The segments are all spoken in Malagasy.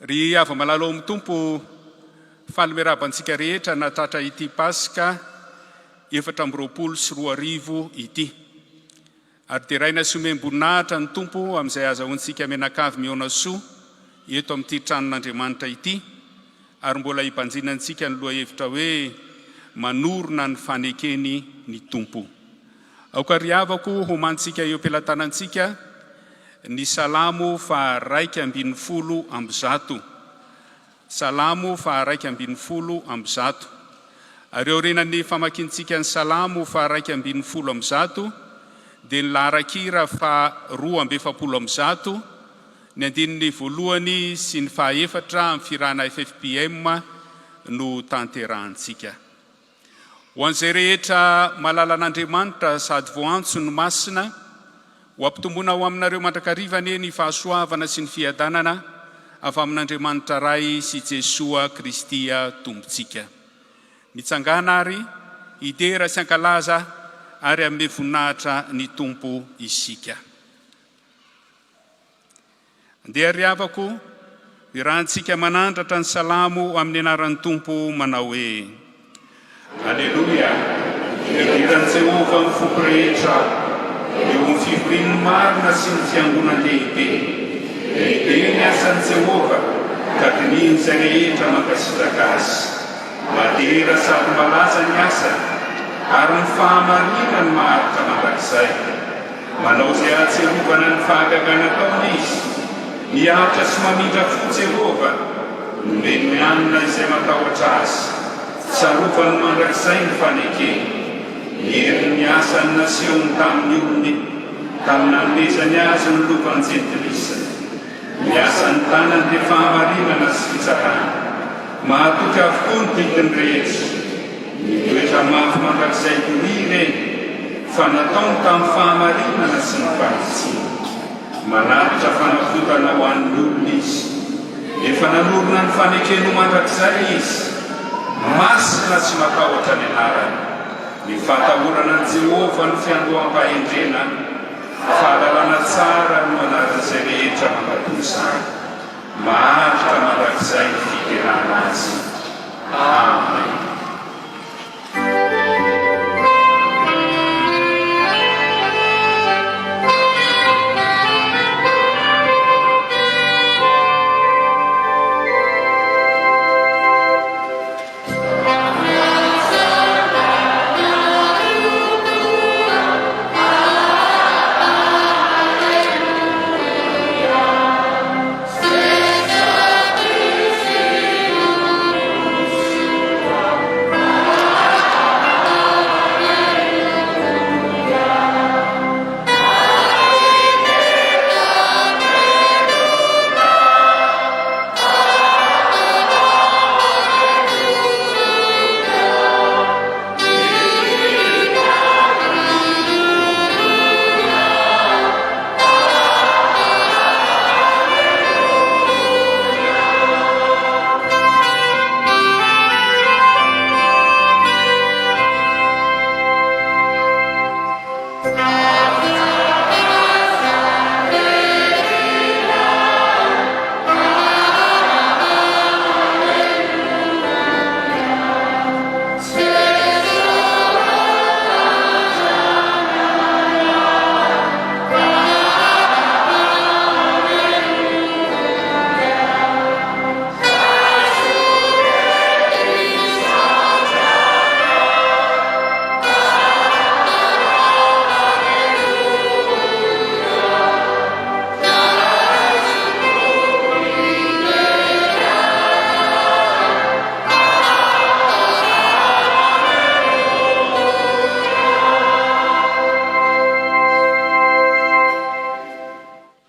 Ry hava-malala ao amin'ny Tompo, faly miarahaba antsika rehetra nahatratra ity Paska 2024 ity. Ary deraina sy omem-boninahitra ny Tompo amin'izay ahazahoantsika mianakavy mihaona soa eto amin'ity tranon'Andriamanitra ity, ary mbola hibanjinantsika ny lohahevitra hoe Manorina ny fanekeny ny Tompo. Aoka ry havako homantsika eo am-pelatanantsika ny Salamo faha 111. Salamo faha 111. Ary aorianan'ny famakiantsika ny Salamo faha 111 dia ny laharan-kira faha 142, ny andininy voalohany sy ny faha efatra amin'ny fihirana ffpm no tanterahantsika. Ho an'izay rehetra malala an'Andriamanitra sady voaantso ny masina, ho ampitomboina ho aminareo mandrakariva anie ny fahasoavana sy ny fiadanana avy amin'Andriamanitra Ray sy Jesoa Kristy Tompontsika. Mitsangàna ary hidera sy hankalaza ary hanome voninahitra ny Tompo isika. Andeha ry havako, irahantsika manandratra ny salamo amin'ny anaran'ny Tompo manao hoe. Aleloia! Hidera an'i Jehovah amin'ny foko rehetra aho, eo amin'ny fivorian'ny marina sy ny fiangonan-dehibe. Lehibe ny asan'i Jehovah, ka dinihin'izay rehetra mankasitraka azy. Madera sady malaza ny asany, ary ny fahamarinany maharitra mandrakizay. Manao izay hahatsiarovana ny fahagagana ataony izy. Miaritra sy mamindra fo Jehovah. Nomeny hanina izay matahotra azy. Tsarovany mandrakizay ny fanekeny. Ny herin'ny asany nasehony tamin'ny olony, tamin'ny nanomezany azy ny lovan-jentilisa. Ny asan'ny tanany dia fahamarinana sy fitsarana. Mahatoky avokoa ny didiny rehetra. Nitoetra mafy mandrakizay doria ireny, fa nataony tamin'ny fahamarinana sy ny fahitsiana. Manatitra fanavotana ho an'ny olona izy. Efa nanorina ny fanekeny ho mandrakizay izy. Masina sy matahotra ny anarany. Ny fahatahorana an'i Jehovah no fiandoham-pahendrena. Fahalalana tsara no anaran'izay rehetra mankatò izany. Maharitra mandrakizay ny fiderana Azy. Amen.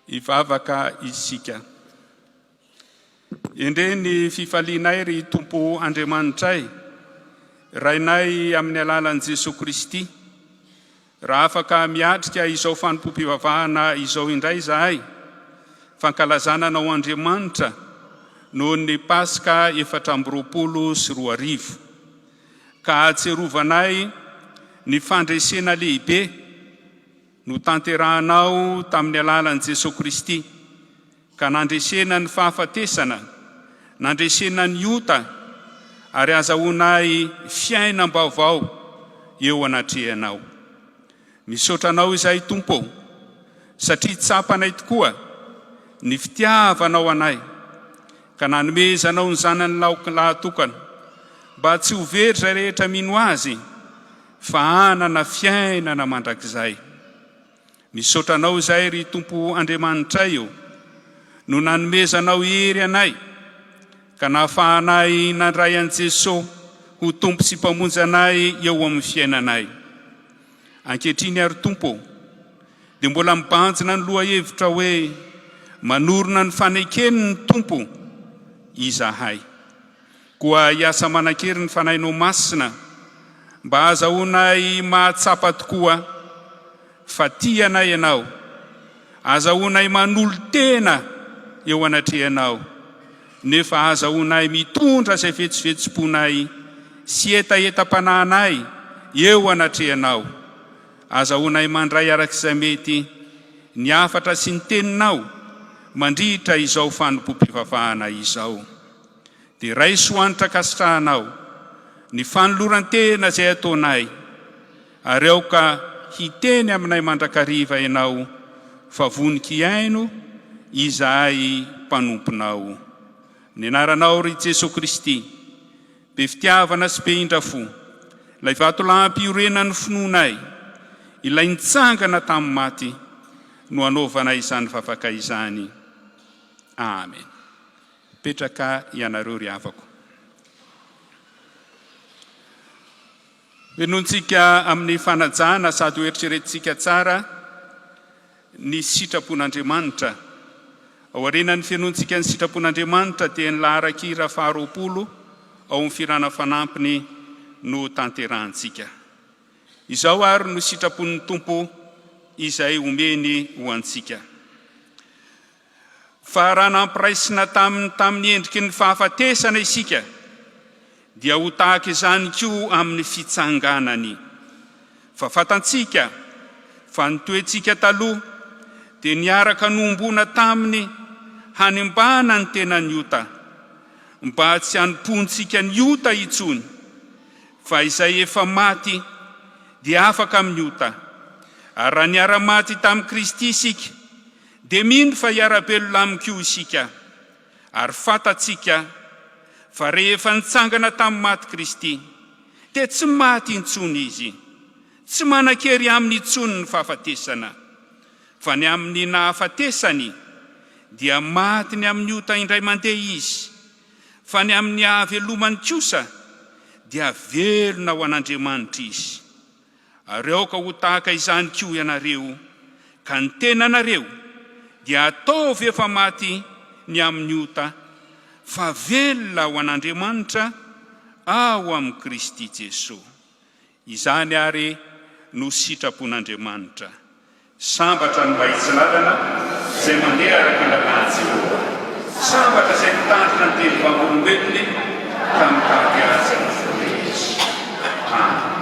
Hivavaka isika. Endrey ny fifalianay ry Tompo Andriamanitray, Rainay amin'ny alalan'i Jesoa Kristy, raha afaka miatrika izao fanompoam-pivavahana izao indray izahay, fankalazana Anao Andriamanitra noho ny Paska 2024, ka ahatsiarovanay ny fandresena lehibe notanterahanao tamin'ny alalan'i Jesoa Kristy, ka nandresena ny fahafatesana. nandresena ny ota ary azahoanay fiainam-baovao eo anatrehanao. Misaotra Anao izahay Tompo ô, satria tsapanay tokoa ny fitiavanao anay ka nanomezanao ny Zanany lahatokana mba tsy ho very izay rehetra mino Azy fa hanana fiainana mandrakizay. Misaotra Anao izahay ry Tompo Andriamanitray ô, no nanomezanao hery anay ka nahafahanay nandray an'i Jesoa ho Tompo sy Mpamonjy anay eo amin'ny fiainanay. Ankehitriny ary Tompo ô, dia mbola mibanjina ny lohahevitra hoe manorina ny fanekeny ny Tompo izahay. Koa hiasa manan-kery ny Fanahinao Masina mba hahazahoanay mahatsapa tokoa fa tia anay Ianao, ahazahoanay manolo-tena eo anatrehanao, nefa ahazahoanay mitondra izay vetsovetsom-ponay sy hetahetam-panahinay eo anatrehanao, ahazahoanay mandray araka izay mety ny hafatra sy ny teninao mandritra izao fanompoam-pivavahana izao. Dia raiso ho hanitra ankasitrahanao ny fanoloran-tena izay ataonay, ary aoka hiteny aminay mandrakariva Ianao fa vonon-kihaino izahay mpanomponao. Ny anaranao, ry Jesoa Kristy, be fitiavana sy be indra-fo, ilay vatolampy iorenan'ny finoanay, ilay nitsangana tamin'ny maty, no anaovanay izany vavaka izany. Amen. Mipetraka ianareo ry havako. Henointsika amin'ny fanajana sady hoeritreretintsika tsara ny sitrapon'Andriamanitra. Aorianan'ny fihenoantsika ny sitrapon'Andriamanitra dia ny laharan-kira faharoapolo ao amin'ny fihirana fanampiny no tanterahantsika. Izao ary no sitrapon'ny Tompo izay omeny ho antsika. Fa raha nampiraisina taminy tamin'ny endriky ny fahafatesana isika, dia ho tahaka izany koa amin'ny fitsanganany. Fa fantantsika fa ny toetsika taloha dia niaraka nohomboana taminy hanimbana ny tenan'ny ota, mba tsy hanompoantsika ny ota intsony, fa izay efa maty dia afaka amin'ny ota. Ary raha niara-maty tamin'i Kristy isika, Dia mino fa hiara-belona aminy koa isika, ary fantatsika fa rehefa nitsangana tamin'ny maty Kristy, dia tsy maty intsony Izy, tsy manan-kery aminy intsony ny fahafatesana. Fa ny amin'ny nahafatesany, dia maty ny amin'ny ota indray mandeha Izy, fa ny amin'ny hahavelomany kosa, dia velona ho an'Andriamanitra Izy. Ary aoka ho tahaka izany koa ianareo, ka ny tenanareo dia ataovy efa maty ny amin'ny ota, fa velona ho an'Andriamanitra ao amin'i Kristy Jesoa. Izany àry no sitrapon'Andriamanitra. Sambatra ny mahitsy lalana izay mandeha araka ny lalàn'i Jehovah. Sambatra izay mitandrina ny teny vavolombelony ka mitady azy amin'ny fo rehetra. Amen.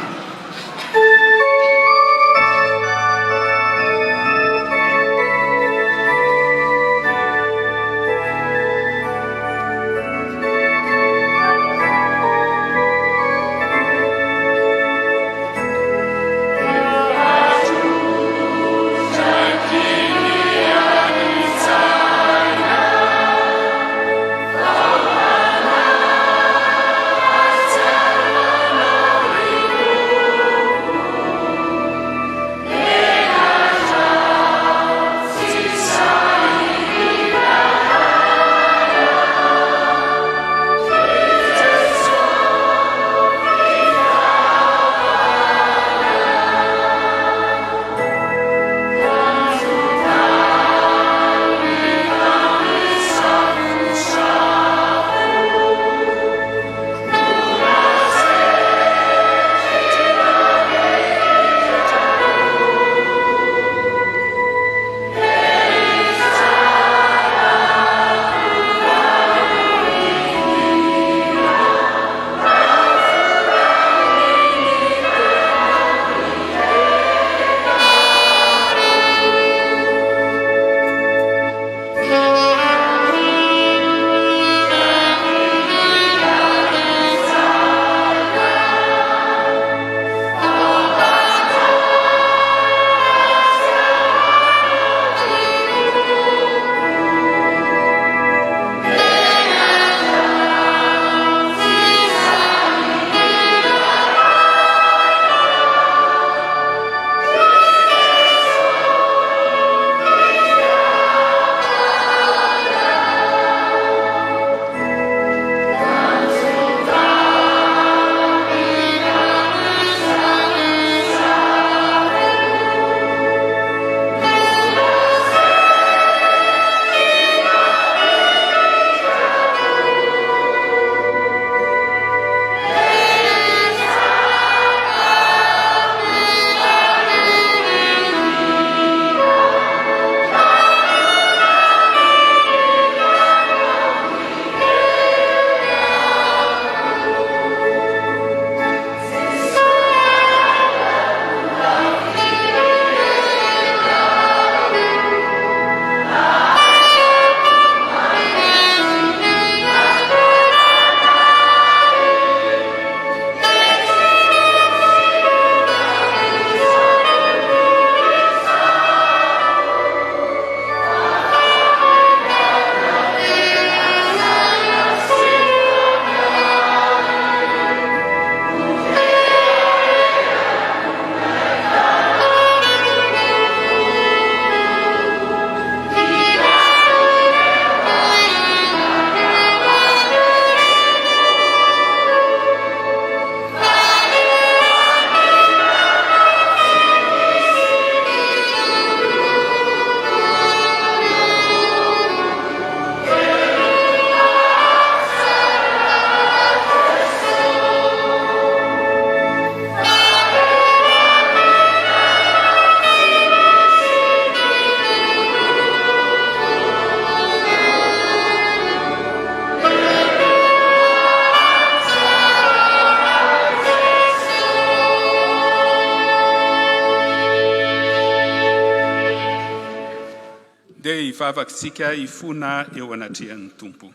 hivavaka isika hifona eo anatrehan'ny Tompo.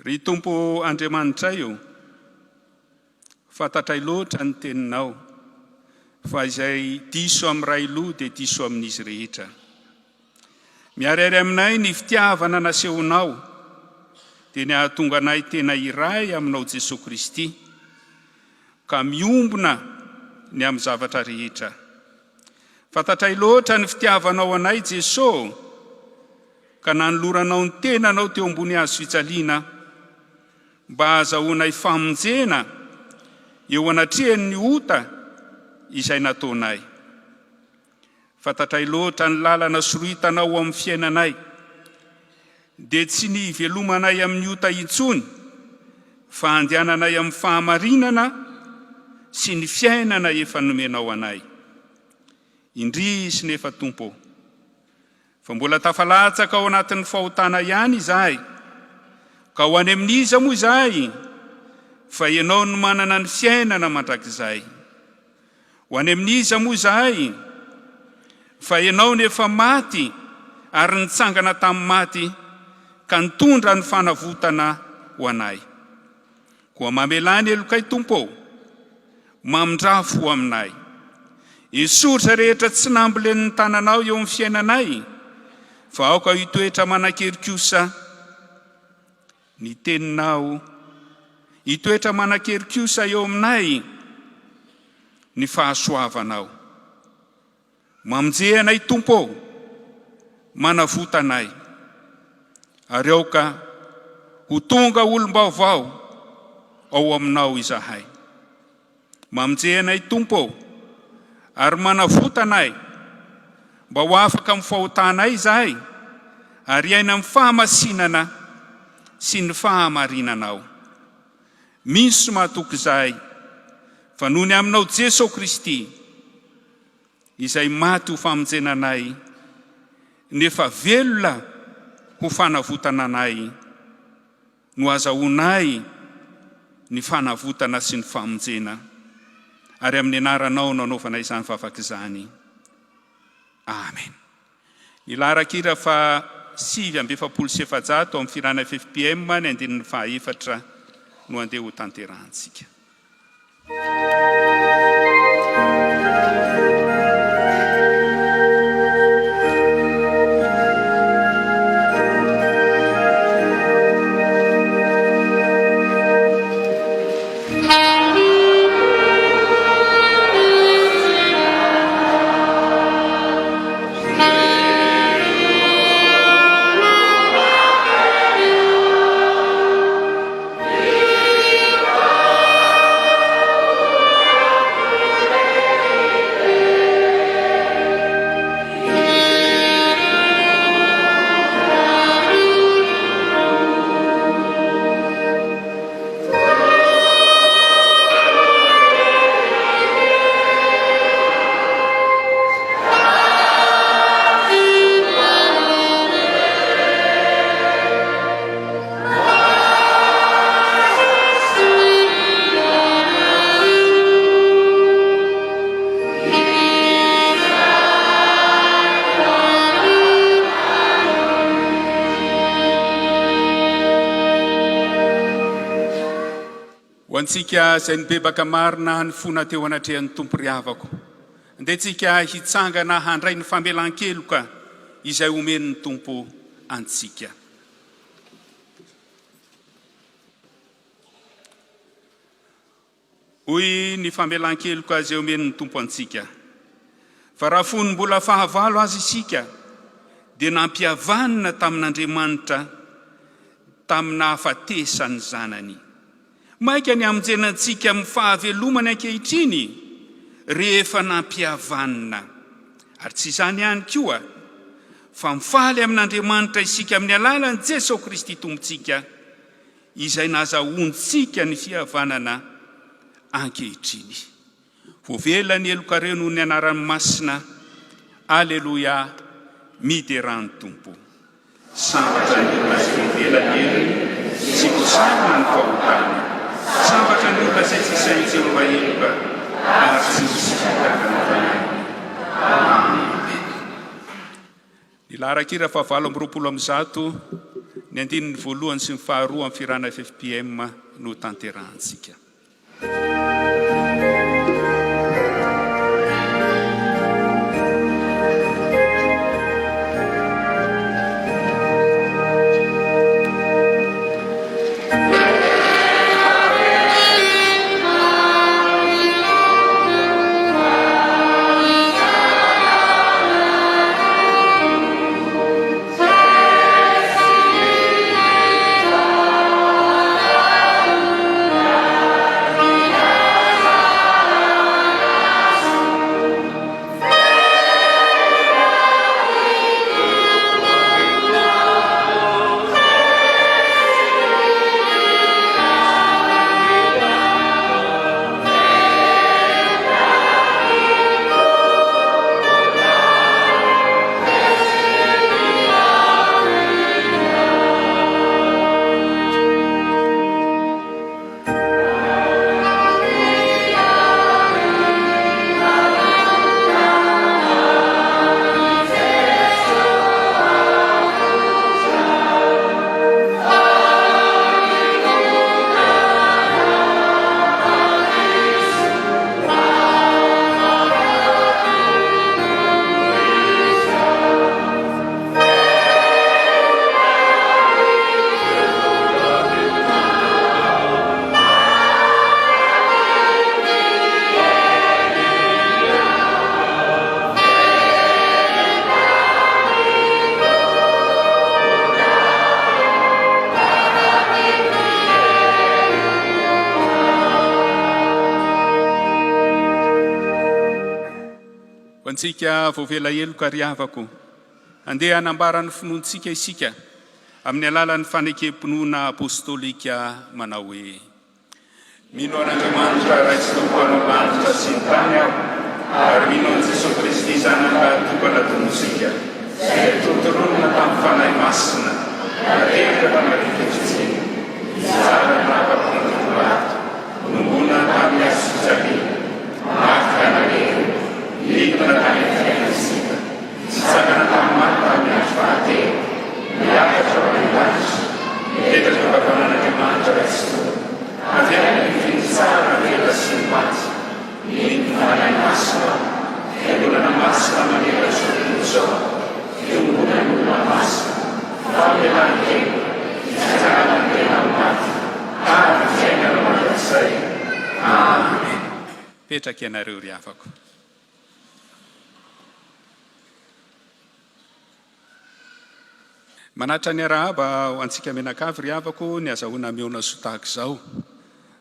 Ry Tompo Andriamanitray ô, fantatray loatra ny teninao, fa izay diso amin'ny ray loha dia diso amin'izy rehetra. Miharihary aminay ny fitiavana nasehonao, dia ny hahatonga anay tena iray aminao Jesoa Kristy, ka miombona ny amin'ny zavatra rehetra. Fantatray loatra ny fitiavanao anay Jeso ô, ka nanoloranao ny tenanao teo ambony hazo fijaliana mba hahazahoanay famonjena eo anatrehan'ny ota izay nataonay. Fantatray loatra ny lalana soritanao ao amin'ny fiainanay, dia tsy ny hivelomanay amin'ny ota intsony, fa handehananay amin'ny fahamarinana sy ny fiainana efa nomenao anay. Indrisy nefa Tompo ô, fa mbola tafalatsaka ao anatin'ny fahotana ihany izahay, ka ho any amin'iza moa izahay, fa Ianao no manana ny fiainana mandrakizay. Ho any amin'iza moa izahay? Fa Ianao no efa maty ary nitsangana tamin'ny maty ka nitondra ny fanavotana ho anay. Koa mamelà ny helokay Tompo ô, mamindrà fo aminay. Esory izay rehetra tsy nambolen'ny tananao eo amin'ny fiainanay, fa aoka hitoetra manan-kery kosa Ny teninao hitoetra manan-kery kosa eo aminay ny fahasoavanao. Mamonje anay Tompo ô, manavota anay, ary aoka ho tonga olom-baovao ao aminao izahay. Mamonje anay Tompo ô, ary manavota anay mba ho afaka amin'ny fahotanay izahay ary hiaina amin'ny fahamasinana sy ny fahamarinanao. Mino sy matoky izahay fa noho ny aminao Jeso Kristy izay maty ho famonjena anay nefa velona ho fanavotana anay, no azahoanay ny fanavotana sy ny famonjena, ary amin'ny anaranao no anaovana izany vavaka izany. Amen. Ny laharan-kira faha 449 ao amin'ny Firana ffpm ny andininy faha efatra no andeha ho tanterahantsika. Ho antsika izay nibebaka marina nifona teo anatrehan'ny Tompo ry havako, andeha tsika hitsangana handray ny famelan-keloka izay omen'ny Tompo antsika. Hoy ny famelan-keloka izay omen'ny Tompo antsika, Fa raha fony mbola fahavalo aza isika, dia nampihavanina tamin'Andriamanitra tamin'ny nahafatesan'ny Zanany. Mainka ny hamonjena antsika amin'ny fahavelomany ankehitriny rehefa nampihavanina. Ary tsy izany ihany koa, fa mifaly amin'Andriamanitra isika amin'ny alalan'i Jesoa Kristy Tompontsika, izay nazahoantsika ny fihavanana ankehitriny. Voavela ny helokareo noho ny anarany masina. Aleloia! Miderà ny Tompo. Sambatra ny olona izay voavela ny helony, tsy voasarona ny fahotany. Sambatra ny olona izay tsy isain'i Jehovah heloka, ary tsy misy fitaka ny fanahiny. Amen. Ny laharan-kira faha-128, ny andininy voalohany sy ny faharoa amin'ny fihirana ffpm no tanterahantsika. Ho antsika voavela heloka ry havako, andeha hanambara ny finoantsika isika amin'ny alalan'ny fanekem-pinoana apostolika manao hoe. Mino an'Andriamanitra Ray sy Tompo hanao lanitra sy ny tany aho, ary mino an'i Jesoa Kristy Zanany lahy tokana Tompontsika, izay notoronina tamin'ny Fanahy Masina, nateraka tamin'i Maria Virjiny, nitsara ny rava Ponto Pilato, nohomboana tamin'ny hazo fijaliana, maty ka nalevina, nidina tany amin'ny fiainantsika, nitsangana tamin'ny maty tamin'ny andro fahatelo, niakatra ho any an-danitra, nipetraka eo ankavanan'Andriamanitra Ray Tsitoha, avy any ny fitsarana velona sy ny maty, mino ny Fanahy Masina aho, Fiangonana masina manerana izao tontolo izao, fiombonan'olona masina, famelan-keloka, fitsanganan'ny tena amin'ny maty, ary ny fiainana mandrakizay. Amen. Petraka ianareo ry havako. Manatitra ny arahaba ho antsika mianakavy ry havako ny azahoana mihaona soa tahaka izao.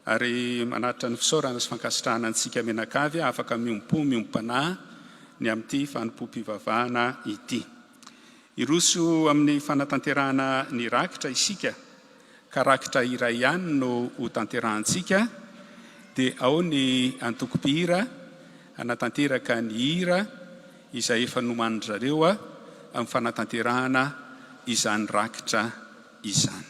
Ary manatitra ny fisaorana sy fankasitrahana antsika mianakavy afaka miombom-po miombom-panahy ny amin'ity fanompoam-pivavahana ity. Hiroso amin'ny fanatanterahana ny rakitra isika ka rakitra iray ihany no ho tanterahantsika dia ao ny antoko mpihira hanatanteraka ny hira izay efa nomanin-dry zareo amin'ny fanatanterahana izany rakitra izany.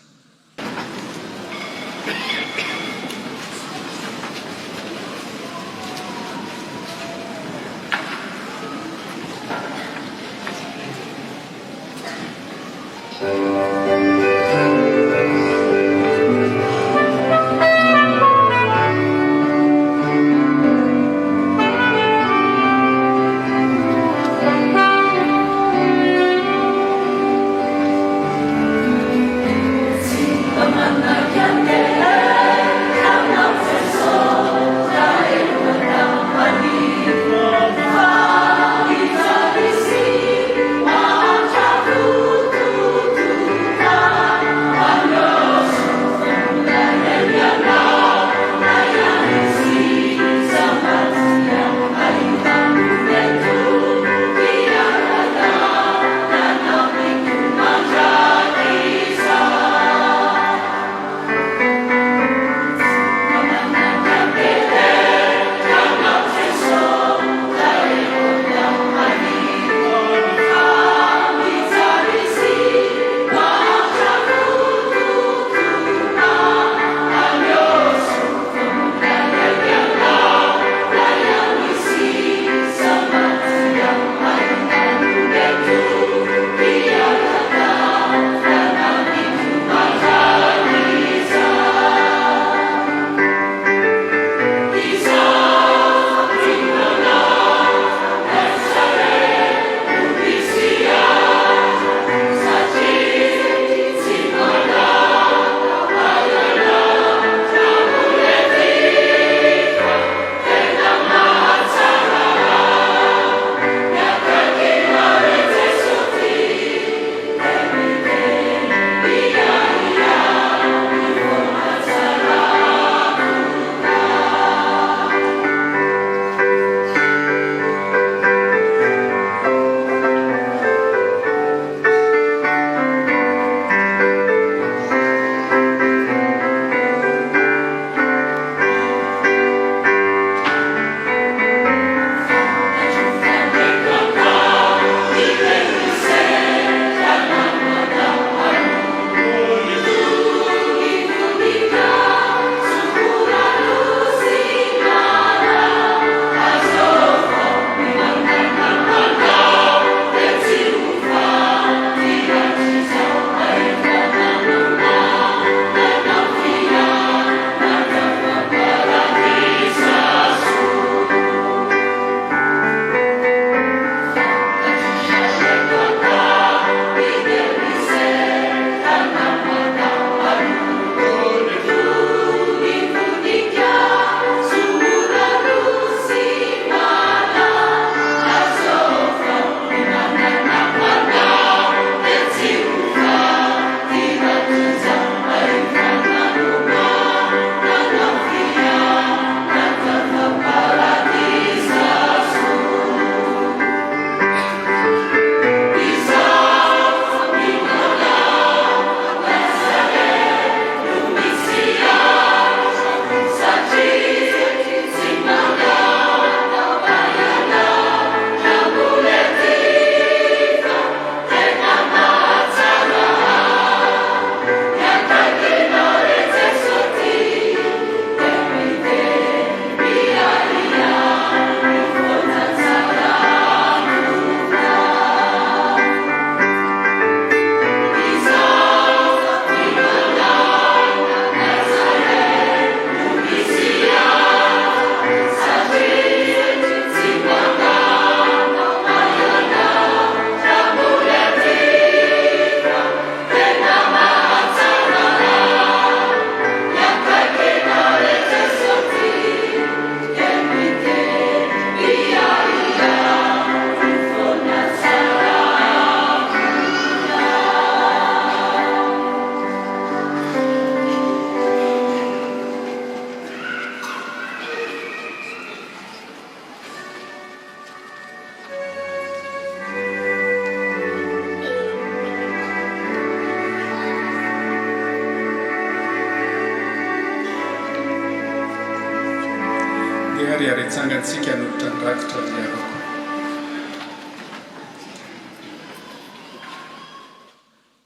Hitsangana-tsika hanolotra ny rakitra ry havako.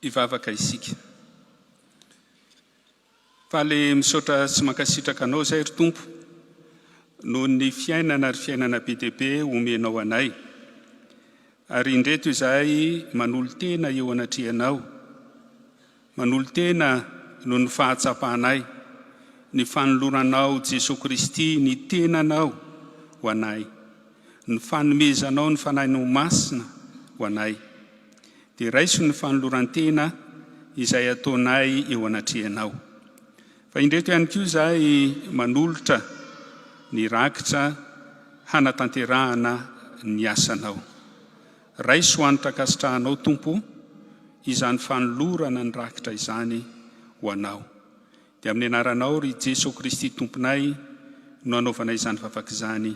Hivavaka isika. Faly misaotra sy mankasitraka Anao izay ry Tompo noho ny fiainana ary fiainana be dia be omenao anay. Ary indreto izahay manolo-tena eo anatrehanao, manolo-tena noho ny fahatsapanay ny fanoloranao Jesoa Kristy ny tenanao ho anay, ny fanomezanao ny Fanahinao Masina ho anay. Dia raiso ny fanoloran-tena izay ataonay eo anatrehanao. Fa indreto ihany koa izahay manolotra ny rakitra hanatanterahana ny asanao. Raiso hanitra ankasitrahanao, Tompo, izany fanolorana ny rakitra izany ho Anao. Dia amin'ny anaranao, ry Jeso Kristy Tomponay, no anaovanay izany vavaka izany.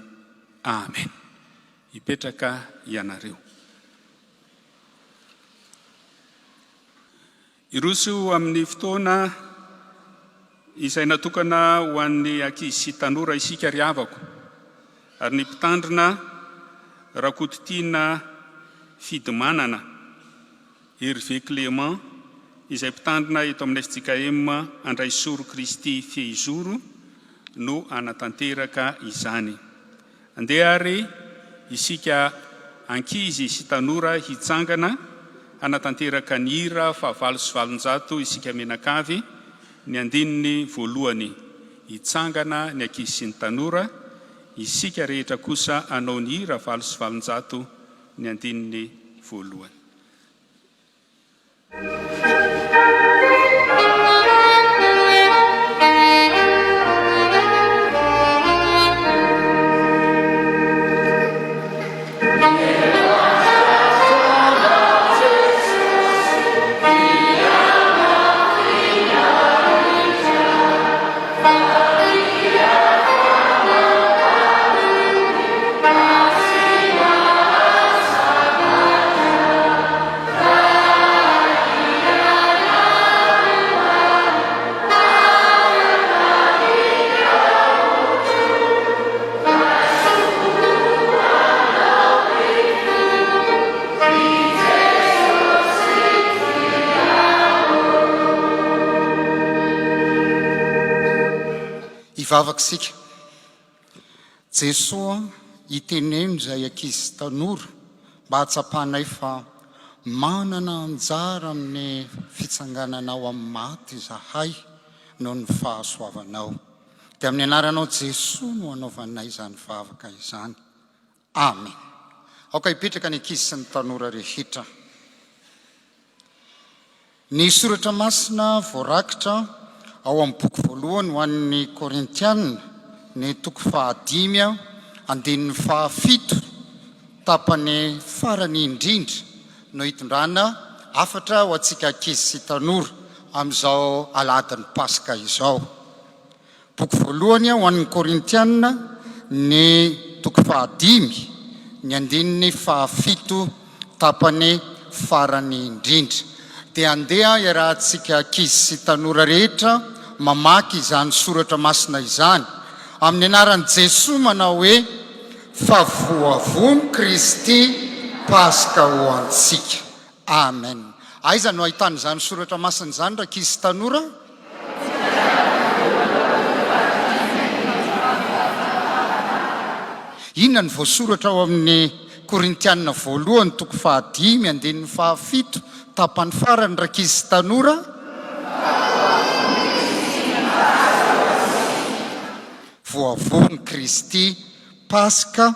Amen. Hipetraka ianareo. Hiroso amin'ny fotoana izay natokana ho an'ny ankizy sy tanora isika ry havako, ary ny mpitandrina Rakototiana Fidimanana Hervé Clément izay mpitandrina eto amin'ny fjkm Andraisoro Kristy Fehizoro no hanatanteraka izany. Andeha àry isika ankizy sy tanora hitsangana hanatanteraka ny hira faha-808 isika mianakavy, ny andininy voalohany. Hitsangana ny ankizy sy ny tanora, isika rehetra kosa hanao ny hira 808, ny andininy voalohany. Hivavaka isika. Jesoa iteneno izay ankizy sy tanora mba hahatsapanay fa manana anjara amin'ny fitsangananao amin'ny maty izahay noho ny fahasoavanao. Dia amin'ny anaranao Jesoa no anaovanay izany vavaka izany. Amen. Aoka hipetraka ny ankizy sy ny tanora rehetra. Ny soratra masina voarakitra ao amin'ny boky voalohany ho an'ny Korintiana, ny toko fahadimy, andininy fahafito, tapany farany indrindra no hitondrana hafatra ho antsika ankizy sy tanora amin'izao alahadin'ny Paska izao. Boky voalohany ho an'ny Korintiana, ny toko fahadimy, ny andininy fahafito tapany farany indrindra. Dia andeha iarahantsika ankizy sy tanora rehetra mamaky izany soratra masina izany, amin'ny anaran'i Jesoa manao hoe, Fa voavono Kristy Paska ho antsika. Amen. Aiza no ahitana izany soratra masina izany rankizy sy tanora? Inona no voasoratra ao amin'ny Korintiana voalohany toko fahadimy andininy fahafito tapany farany rankizy sy tanora? Voavono Kristy Paska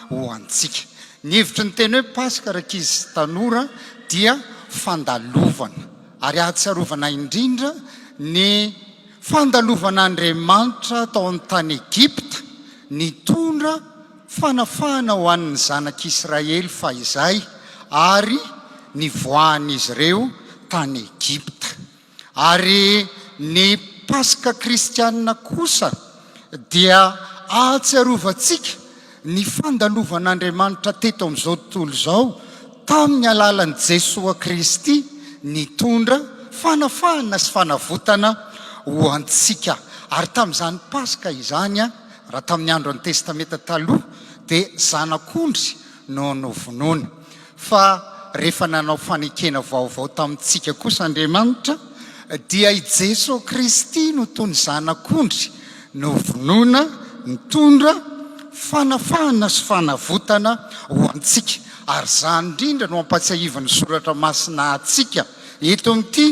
ho antsika. Ny hevitry ny teny hoe Paska rankizy sy tanora dia fandalovana ary ahatsiarovana indrindra ny fandalovan'Andriamanitra tao amin'ny tany Egypta nitondra fanafahana ho an'ny zanak'Israely fahizay ary nivoahan'izy ireo tany Egypta. Ary ny Paska kristianina kosa dia ahatsiarovantsika ny fandalovan'Andriamanitra teto amin'izao tontolo izao tamin'ny alalan'i Jesoa Kristy nitondra fanafahana sy fanavotana ho antsika. Ary tamin'izany Paska izany. Raha tamin'ny andron'ny Testamenta Taloha dia zanak'ondry no novonoina. Fa rehefa nanao fanekena vaovao tamintsika kosa Andriamanitra dia i Jesoa Kristy no toy ny zanak'ondry novonoina nitondra fanafahana sy fanavotana ho antsika. Ary izany indrindra no ampatsiahivin'ny Soratra Masina antsika eto amin'ity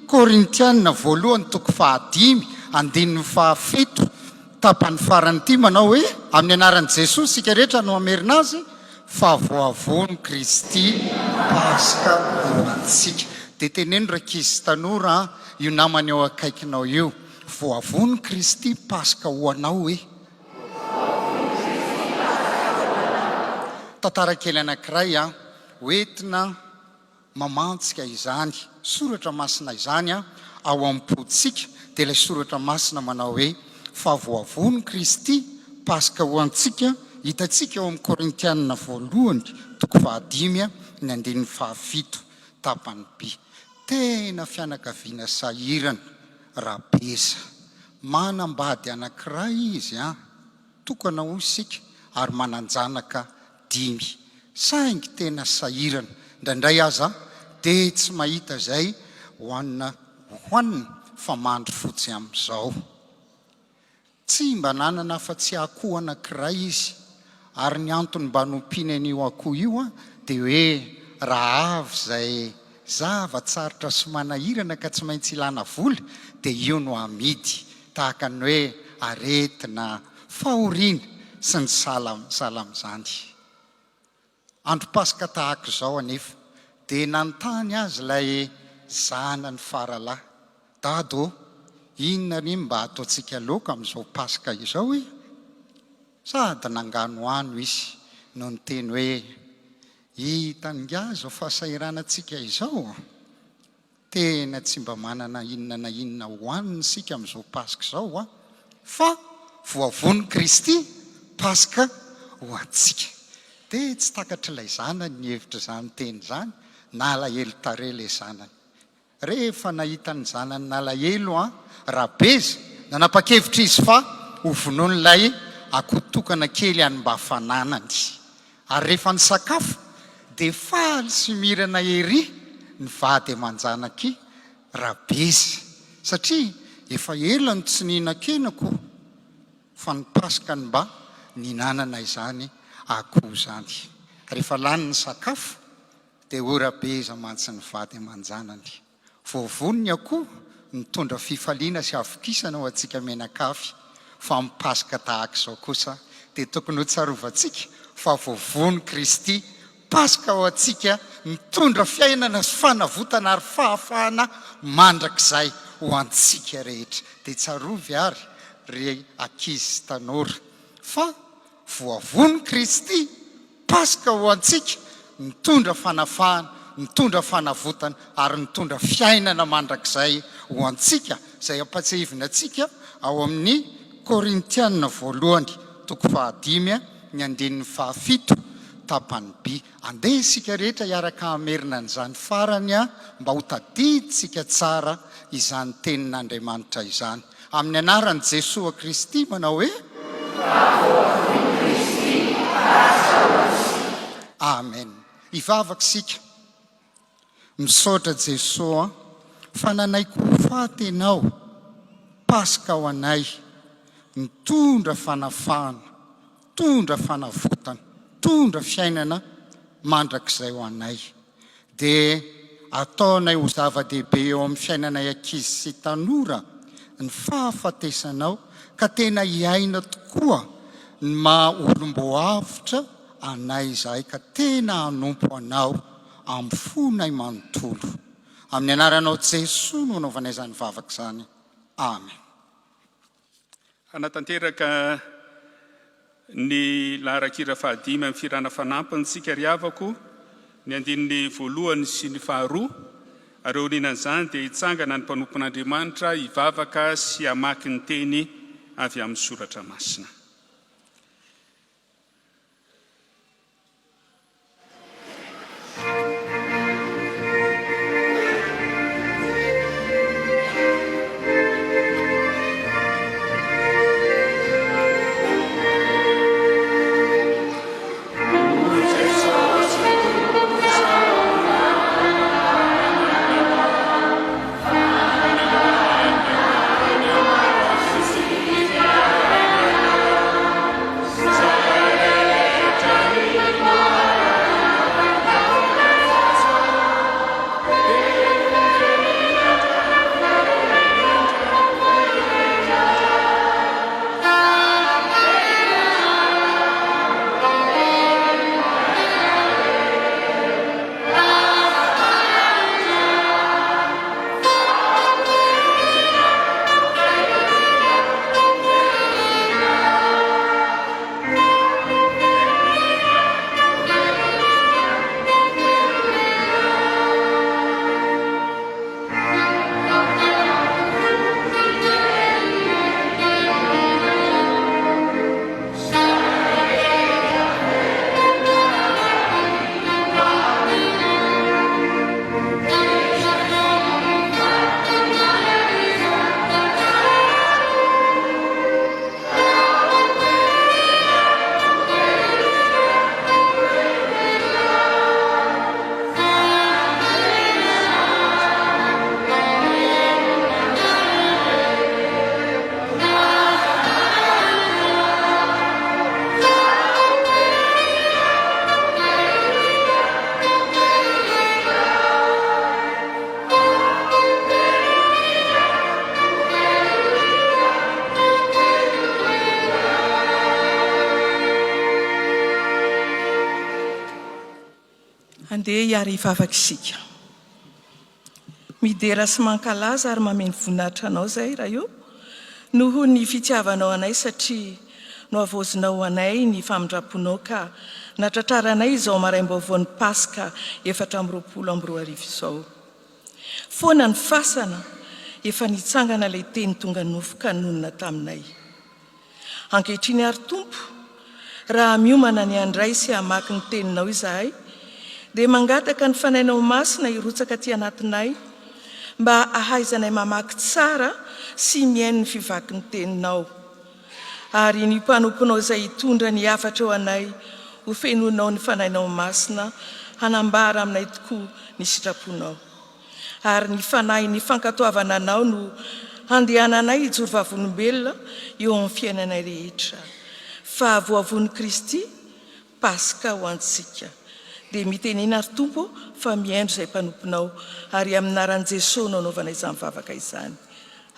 Korintiana voalohany toko fahadimy andininy fahafito tapany farany ity manao hoe, Amin'ny anaran'i Jesoa isika rehetra no hamerina azy fa voavono Kristy Paska ho antsika. Dia teneno rankizy sy tanora an, io namana eo akaikinao io, voavono Kristy Paska ho anao e. Tantara kely anankiray an, hoentina mamantsika izany soratra masina izany ao am-pontsika, dia ilay soratra masina manao hoe, Fa voavono Kristy, Paska ho antsika, hitantsika ao amin'ny Korintiana voalohany toko fahadimy ny andininy fahafito tapany by. Tena fianakaviana sahirana Rabeza. Manambady anankiray izy an! Tokana hoy isika ary manan-janaka dimy. Saingy tena sahirana. Indraindray aza dia tsy mahita izay hohanina hohanina fa mandry fotsy amin'izao. Tsy mba nanana afa-tsy akoho anankiray izy ary ny antony mba nompiany an'io akoho io dia hoe raha avy izay zava-tsarotra sy manahirana ka tsy maintsy ilana vola dia io no amidy, tahaka ny hoe aretina, fahoriana, sy ny sahala sahala amin'izany. Andro Paska tahaka izao anefa dia nanontany azy ilay zanany faralahy, Dada ô, inona re no mba hataontsika laoka amin'izao Paska izao e? Sady nanganohano izy no niteny hoe, Hitan'ingahy izao fahasahiranantsika izao? Tena tsy mba manana inona na inona hohanina isika amin'izao Paska izao an! Fa voavono Kristy Paska ho antsika. Dia tsy takatr'ilay zanany ny hevitr'izany teny izany, nalahelo tarehy ilay zanany. Rehefa nahita ny zanany nalahelo an Rabeza, nanapa-kevitra izy fa ho vonoin'ilay akoho tokana kely any mba fananany. Ary rehefa nisakafo dia faly sy mirana ery ny vady aman-janak'i Rabeza, satria efa ela no tsy nihinan-kena koa fa ny Paska no mba nihinanana izany akoho izany. Rehefa lany ny sakafo Dia hoy Rabeza mantsy ny vady aman-janany, Voavono ny akoho, nitondra fifaliana sy havokisana ho antsika mianakavy, fa amin'ny Paska tahaka izao kosa dia tokony hotsarovantsika fa voavono Kristy, Paska ho antsika, mitondra fiainana sy fanavotana ary fahafahana mandrakizay ho antsika rehetra. Dia tsarovy àry, ry ankizy sy tanora, fa voavono Kristy, Paska ho antsika, nitondra fanafahana, nitondra fanavotana ary nitondra fiainana mandrakizay ho antsika, izay ampatsiahivina antsika ao amin'ny Korintiana voalohany toko fahadimy ny andininy fahafito tapany by. Andeha isika rehetra hiaraka hamerina an'izany farany mba ho tadidintsika tsara izany tenin'Andriamanitra izany. Amin'ny anaran'i Jesoa Kristy manao hoe. Voavono Kristy lasa ho antsika. Amen. Hivavaka isika. Misaotra Jesoa fa nanaiky ho faty Ianao, Paska ho anay, nitondra fanafahana, nitondra fanavotana, nitondra fiainana mandrakizay ho anay. Dia ataonay ho zava-dehibe eo amin'ny fiainanay ankizy sy tanora ny fahafatesanao ka tena hiaina tokoa ny maha olom-boavotra anay izahay ka tena hanompo Anao amin'ny fonay manontolo. Amin'ny anaranao Jesoa no anaovanay izany vavaka izany. Amen. Hanatanteraka ny laharan-kira fahadimy amin'ny fihirana fanampiny isika ry havako, ny andininy voalohany sy ny faharoa, ary aorianan'izany dia hitsangana ny mpanompon'Andriamanitra hivavaka sy hamaky ny teny avy amin'ny Soratra Masina. Andeha hiara-hivavaka isika. Midera sy mankalaza ary mameno voninahitra Anao izahay, Ray o, noho ny fitiavanao anay satria nohavaozinao ho anay ny famindram-ponao ka natratraranay izao maraim-baovaon'ny Paska 2024 izao. Foana ny fasana, efa nitsangana ilay Teny tonga nofo ka nonina taminay. Ankehitriny àry Tompo, raha miomana ny handray sy hamaky ny Teninao izahay, dia mangataka ny Fanahinao Masina hirotsaka aty anatinay, mba hahaizanay mamaky tsara sy mihaino ny fivaky ny Teninao. Ary ny mpanomponao izay hitondra ny hafatra ho anay, ho fenoinao ny Fanahinao Masina hanambara aminay tokoa ny sitraponao. Ary ny fanahin'ny fankatoavana Anao no handehananay hijoro vavolombelona eo amin'ny fiainanay rehetra, fa voavono Kristy, Paska ho antsika. Dia mitenena ry Tompo fa mihaino izay mpanomponao, ary amin'ny anaran'i Jesoa no anaovana izany vavaka izany.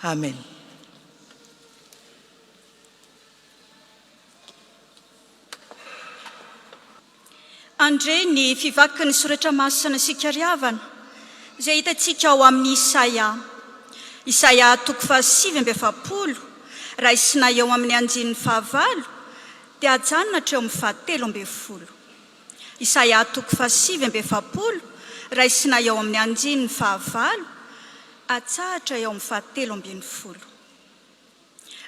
Amen. Handre ny fivakin'ny Soratra Masina isika ry havana, izay hitantsika ao amin'ny Isaia. Isaia toko faha 49, raisina eo amin'ny andininy fahavalo, dia ajanona hatreo amin'ny faha-13. Isaia toko faha 49, raisina eo amin'ny andininy fahavalo, atsahatra eo amin'ny faha-13.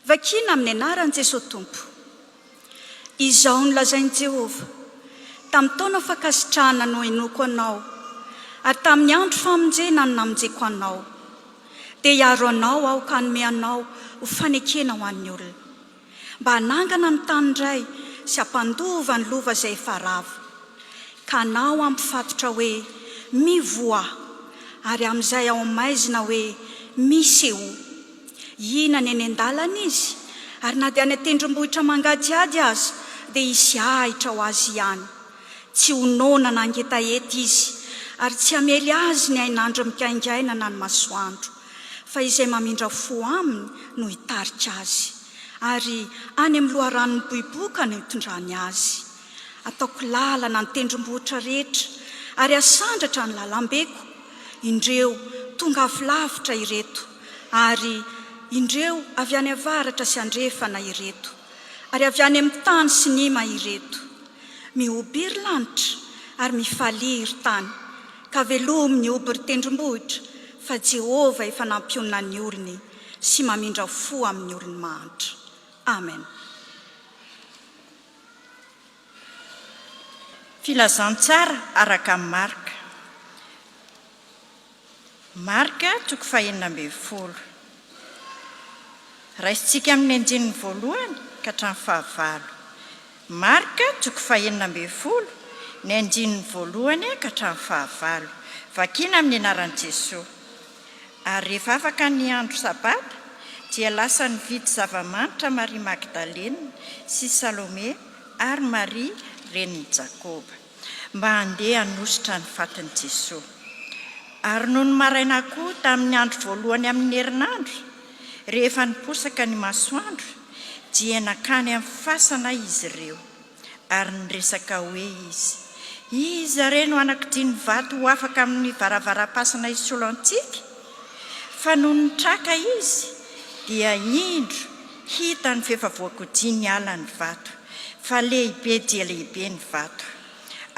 Vakina amin'ny anaran'i Jesoa Tompo. Izao no lazain'i Jehovah, Tamin'ny taona fankasitrahana no henoiko anao, ary tamin'ny andro famonjena no namonjeko anao. Dia hiaro anao aho ka hanome anao ho fanekena ho an'ny olona, mba hanangana ny tany indray sy hampandova ny lova izay efa rava. Ka hanao hampifatotra hoe, Mivoaha! Ary amin'izay ao amin'ny maizina hoe, Misehoa! Hihinana eny an-dalana izy, ary na dia any an-tendrombohitra mangadihady aza, dia hisy ahitra ho azy ihany. Tsy ho noana na hangetaheta izy, ary tsy hamely azy ny hainandro mikaingaina na ny masoandro, fa izay mamindra fo aminy no hitarika azy, ary any amin'ny loharano miboiboika no hitondrany azy. Ataoko lalana ny tendrombohitra rehetra, ary asandratra ny lalambeko. Indreo, tonga avy lavitra ireto, ary, indreo, avy any avaratra sy andrefana ireto, ary avy any amin'ny tany Sinima ireto. Mihobia ry lanitra, ary mifalia ry tany, ka velomy ny hoby ry tendrombohitra, fa Jehovah efa nampionona ny olony sy mamindra fo amin'ny olony mahantra. Amen. Filazantsara araka an'i Marka. Marka toko fahenina ambin'ny folo. Raisintsika amin'ny andininy voalohany ka hatramin'ny fahavalo. Marka toko fahenina ambin'ny folo, ny andininy voalohany ka hatramin'ny fahavalo. Vakina amin'ny anaran'i Jesoa. Ary rehefa afaka ny andro Sabata, dia lasa nividy zava-manitra Maria Magdalena sy Salome ary Maria renin'i Jakoba, mba handeha hanosotra ny fatin'i Jesoa. Ary nony maraina koa tamin'ny andro voalohany amin'ny herinandro, rehefa niposaka ny masoandro, dia nankany amin'ny fasana izy ireo. Ary niresaka hoe izy, Iza re no hanakodia ny vato ho afaka amin'ny varavaram-pasana hisolo antsika? Fa nony nitraka izy, dia indro, hitany f'efa voakodia niala ny vato, fa lehibe dia lehibe ny vato.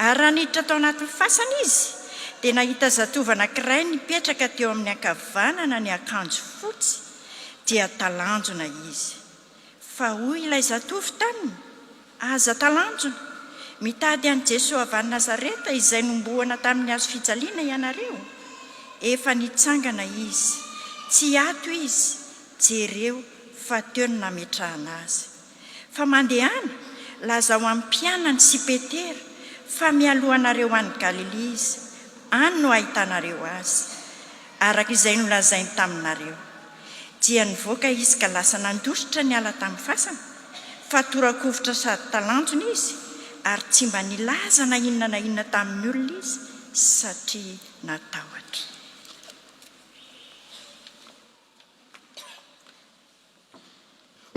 Ary raha niditra tao anatin'ny fasana izy, dia nahita zatovo anankiray nipetraka teo amin'ny ankavanana niakanjo fotsy, dia talanjona izy. Fa hoy ilay zatovo taminy, Aza talanjona! Mitady an'i Jesoa avy any Nazareta izay nombohana tamin'ny hazo fijaliana ianareo? Efa nitsangana Izy. Tsy ato Izy. Jereo fa teo no nametrahana Azy. Fa mandehana, lazao amin'ny mpianany sy Petera fa mialoha anareo any Galilia Izy. Any no hahitanareo Azy, araka izay nolazainy taminareo. Dia nivoaka izy ka lasa nandositra niala tamin'ny fasana, fa tora-kovitra sady talanjona izy, ary tsy mba nilaza na inona na inona tamin'ny olona izy, satria natahotra.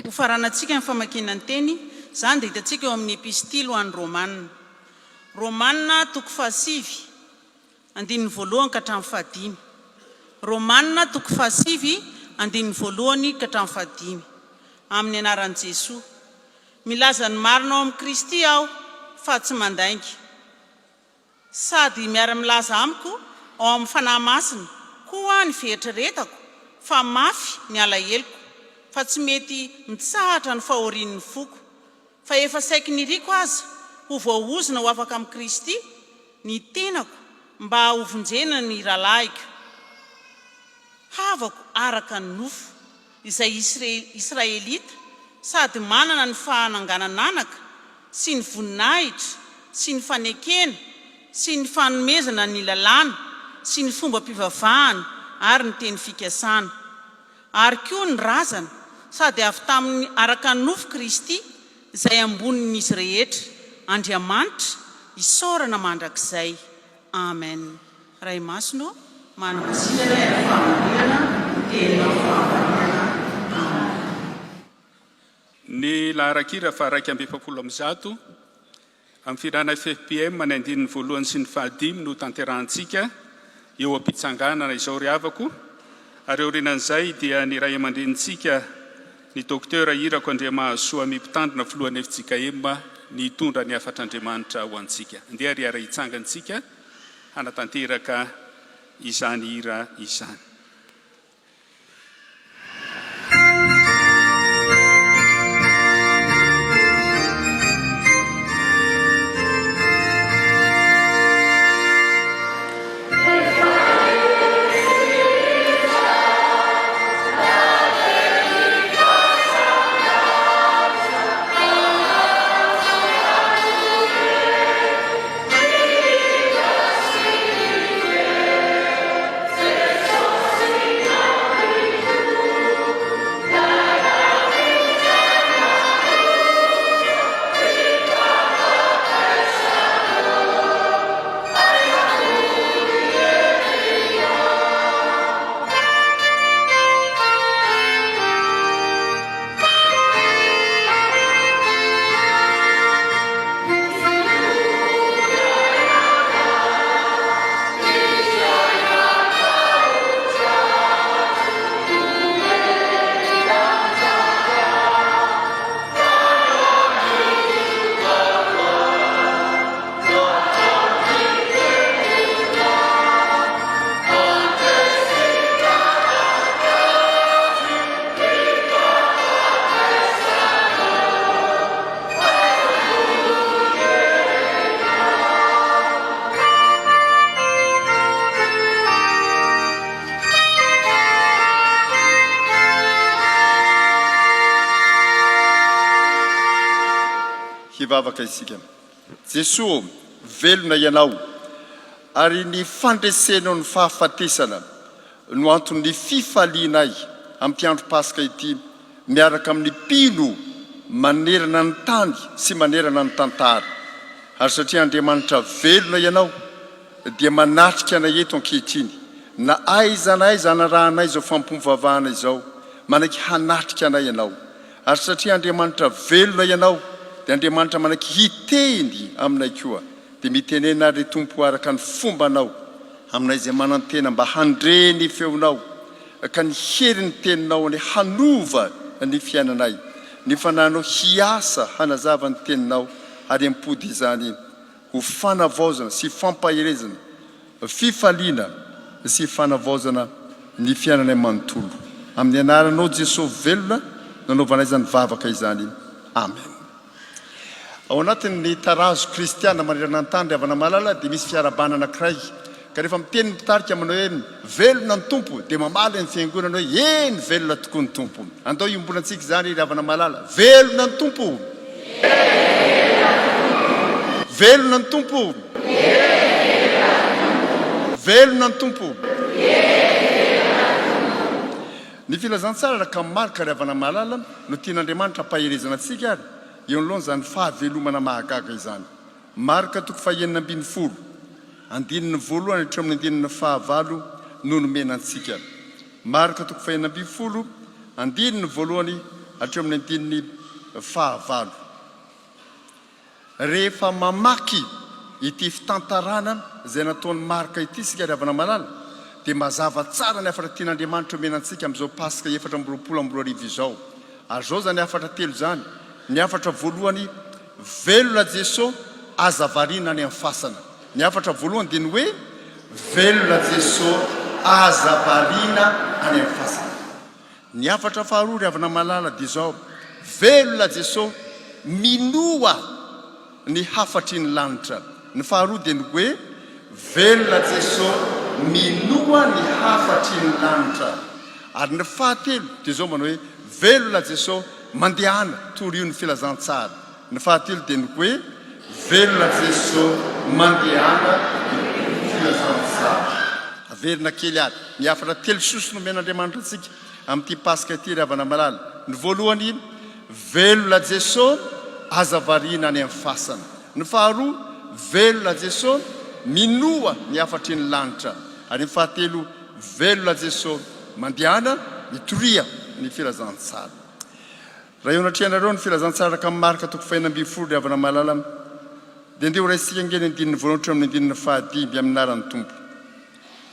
Hofaranantsika ny famakiana ny teny, izany dia hitantsika eo amin'ny Epistily ho an'ny Romana. Romana toko fahasivy. andininy voalohany ka hatramin'ny fahadimy. Romana toko fahasivy, andininy voalohany ka hatramin'ny fahadimy. Amin'ny anaran'i Jesoa. Milaza ny marina ao amin'i Kristy aho fa tsy mandainga. Sady miara-milaza amiko ao amin'ny Fanahy Masina koa ny fieritreretako fa mafy ny alaheloko, fa tsy mety mitsahatra ny fahorian'ny foko, fa efa saiky niriko aza ho voaozona ho afaka amin'i Kristy ny tenako mba hovonjena ny rahalahiko, havako araka ny nofo. izay Israelita sady manana ny fahananganan'anaka sy ny voninahitra sy ny fanekena sy ny fanomezana ny lalàna sy ny fombam-pivavahana ary ny teny fikasana. Ary koa ny razana, sady avy tamin'ny araka ny nofo Kristy, izay ambonin'izy rehetra, Andriamanitra, isaorana mandrakizay. Amen. Ray Masina ô, manamasina anay amin'ny fahamarinana, ny Teninao fahamarinana. Amen. Ny laharan-kira faha 141, amin'ny fihirana ffpm ny andininy voalohany sy ny fahadimy no tanterahantsika eo am-pitsanganana izao ry havako, ary aorianan'izay dia ny ray aman-drenintsika ny Docteur Irako Andriamahazoa Ami Mpitandrina Filohan'ny fjkm ny hitondra ny hafatr'Andriamanitra ho antsika. Andeha ary hiara-hitsangana isika. hanatanteraka izany hira izany. Hivavaka isika. Jesoa ô, velona Ianao, ary ny fandresenao ny fahafatesana no anton'ny fifalianay amin'ity andro Paska ity miaraka amin'ny mpino manerana ny tany sy manerana ny tantara. Ary satria Andriamanitra velona Ianao dia manatrika anay eto ankehitriny, na aiza na aiza anarahanay izao fampom-pivavahana izao, manaiky hanatrika anay Ianao. Ary satria Andriamanitra velona Ianao dia Andriamanitra manaiky hiteny aminay koa. Dia mitenena ary ry Tompo araka ny fombanao aminay izay manantena mba handre ny feonao ka ny herin'ny teninao anie hanova ny fiainanay, ny fanahinao hiasa hanazava ny teninao ary hampody izany ho fanavaozana sy fampaherezana, fifaliana sy fanavaozana ny fiainanay manontolo. Amin'ny anaranao Jesoa velona nanaovanay izany vavaka izany. Amen. Ao anatin'ny tarazo kristiana manerana ny tany ry havana malala dia misy fiarahabana anankiray ka rehefa miteny ny mpitarika manao hoe velona ny Tompo dia mamaly ny fiangonana hoe eny velona tokoa ny Tompo. Andao hiombonantsika izany ry havana malala. Velona ny Tompo! Velona ny Tompo! Velona ny Tompo! Ny filazantsara araka an'i Marka ry havana malala no tian'Andriamanitra hampaherezana antsika ary eo anoloan'izany fahavelomana mahagaga izany. Marka toko fahenina ambin'ny folo, andininy voalohany hatramin'ny andininy fahavalo no nomena antsika. Marka toko fahenina ambin'ny folo, andininy voalohany hatramin'ny andininy fahavalo. Rehefa mamaky. ity fitantarana izay nataon'i Marka ity isika ry havana malala dia mazava tsara ny hafatra tian'Andriamanitra omena antsika amin'izao Paska 2024 izao. Ary izao izany hafatra telo izany, ny hafatra voalohany, velona Jeso, aza variana any amin'ny fasana. Ny hafatra voalohany dia ny hoe, velona Jeso, aza variana any amin'ny fasana. Ny hafatra faharoa ry havana malala dia izao, velona Jeso, minoa ny hafatry ny lanitra. Ny faharoa dia ny hoe, velona Jeso, minoa ny hafatry ny lanitra. Ary ny fahatelo dia izao manao hoe, velona Jeso, mandehana, torio ny filazantsara. Ny fahatelo dia ny hoe, velona Jeso, mandehana, torio ny filazantsara. Averina kely ary, ny hafatra telo sosona omen'Andriamanitra antsika amin'ity Paska ity ry havana malala. Ny voalohany, velona Jeso, aza variana any amin'ny fasana. Ny faharoa, velona Jeso, minoa ny hafatry ny lanitra. Ary ny fahatelo, velona Jeso, mandehana, mitoria ny filazantsara. Raha eo anatrehanareo ny filazantsara araka an'i Marka toko fahenina ambinifolo ry havana malala, dia ndeha horaisintsika ange ny andininy voalohany hatramin'ny andininy fahadimy amin'ny anaran'ny Tompo.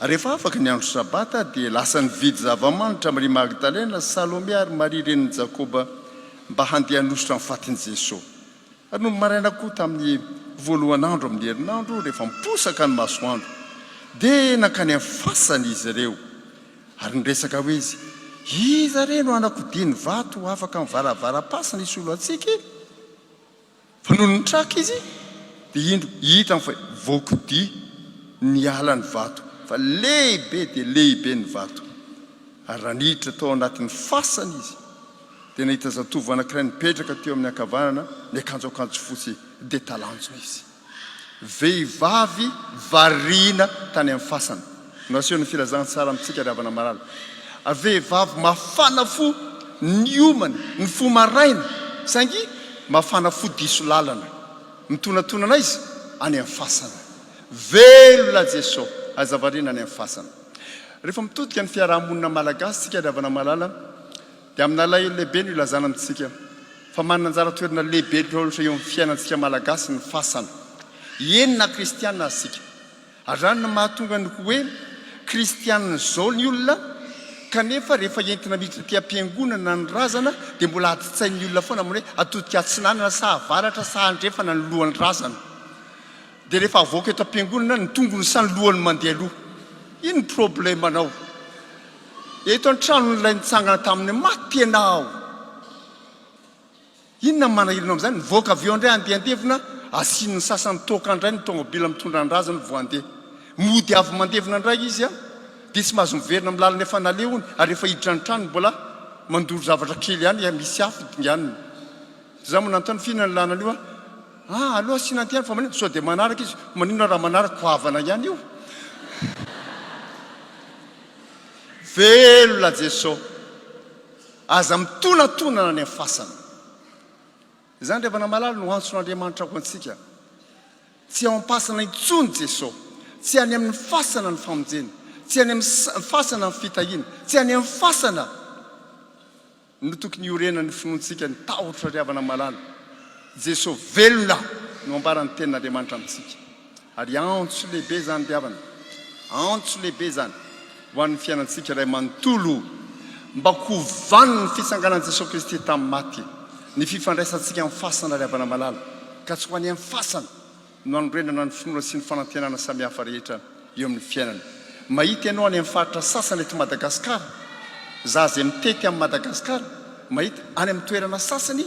Ary rehefa afaka ny andro Sabata, dia lasa nividy zava-manitra Maria Magdalena sy Salome ary Maria renin'i Jakoba mba handeha hanosotra ny fatin'i Jesoa. Ary nony maraina koa tamin'ny voalohan'andro amin'ny herinandro, rehefa miposaka ny masoandro, dia nankany amin'ny fasana izy ireo. Ary niresaka hoe izy, Iza re no hanakodia ny vato ho afaka amin'ny varavaram-pasana hisolo antsika e? Fa nony nitraka izy, dia indro hitany fa voakodia niala ny vato, fa lehibe dia lehibe ny vato. Ary raha niditra tao anatin'ny fasana izy, dia nahita zatovo anankiray nipetraka teo amin'ny ankavanana, niakanjo akanjo fotsy, dia talanjona izy. Vehivavy variana tany amin'ny fasana no asehon'ny filazantsara amintsika ry havana malala. Vehivavy mafana fo niomana, nifoha maraina, saingy mafana fo diso lalana. Mitonantonana aiza? Any amin'ny fasana. Velona Jeso! Aza variana any amin'ny fasana. Rehefa mitodika ny fiaraha-monina malagasy isika ry havana malala, Dia amin'alahelo lehibe no ilazana amintsika fa manana anjara toerana lehibe loatra eo amin'ny fiainantsika Malagasy ny fasana. Eny na kristiana aza isika. Ary izany no mahatonga ny hoe kristiana izao ny olona kanefa rehefa entina miditra aty am-piangonana ny razana dia mbola adin-tsain'ny olona foana amin'ny hoe atodika atsinanana sa avaratra sa andrefana ny lohan'ny razana. Dia rehefa avoaka eto am-piangonana ny tongony sa ny lohany mandeha aloha? Ino ny problème-nao? Eto an-tranon'ilay nitsangana tamin'ny maty ianao. Inona no manahirana amin'izany? Mivoaka avy eo indray handeha handevina, asian'ny sasany toaka indray ny tômôbila mitondra ny razana vao handeha. Mody avy mandevina indray izy dia tsy mahazo miverina amin'ny lalana efa nalehony ary rehefa hiditra ny tranony mbola mandoro zavatra kely ihany, misy afo dinganina. Za moa nanontany f'inona ny ilana an'io an? Ah, aleo asiana an'ity ihany fa maninona? Sao dia manaraka izy? Maninona raha manaraka? Goavana ihany io. Velona Jeso. Aza mitonatonana any amin'ny fasana. Izany ry havana malala no antson'Andriamanitra ho antsika. Tsy ao am-pasana intsony Jeso. Tsy any amin'ny fasana ny famonjena. Tsy any amin'ny fasana ny fitahiana. Tsy any amin'ny fasana. No tokony hiorenan'ny finoantsika ny tahotra ry havana malala. Jeso velona no ambaran'ny tenin'Andriamanitra amintsika. Ary antso lehibe izany ry havana. Antso lehibe izany ho an'ny fiainantsika iray manontolo mba ho vanon'ny fitsanganan'i Jeso Kristy tamin'ny maty ny fifandraisantsika amin'ny fasana ry havana malala ka tsy ho any amin'ny fasana no hanorenana ny finoana sy ny fanantenana samihafa rehetra eo amin'ny fiainana. Mahita ianao any amin'ny faritra sasany eto Madagasikara, za izay mitety amin'i Madagasikara, mahita any amin'ny toerana sasany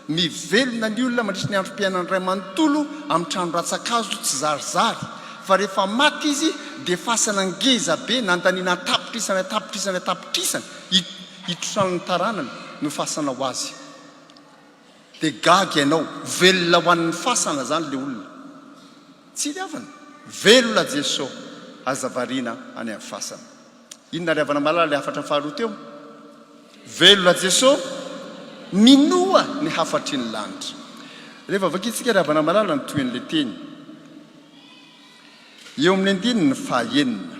mivelona ny olona mandritry ny androm-piainany iray manontolo amin'ny trano rantsan-kazo tsizarizary, fa rehefa maty izy dia fasana ngeza be nandaniana an-tapitrisany an-tapitrisany an-tapitrisany hitrosan'ny taranany no fasana ho azy. Dia gaga ianao, velona ho an'ny fasana zany le olona. Tsy ry havana, velona Jeso, aza variana any amin'ny fasana. Inona ry havana malala le hafatra faharoa teo? Velona Jeso, minoa ny hafatry ny lanitra. Rehefa vakintsika ry havana malala ny tohin'le teny. Eo amin'ny andininy fahaenina.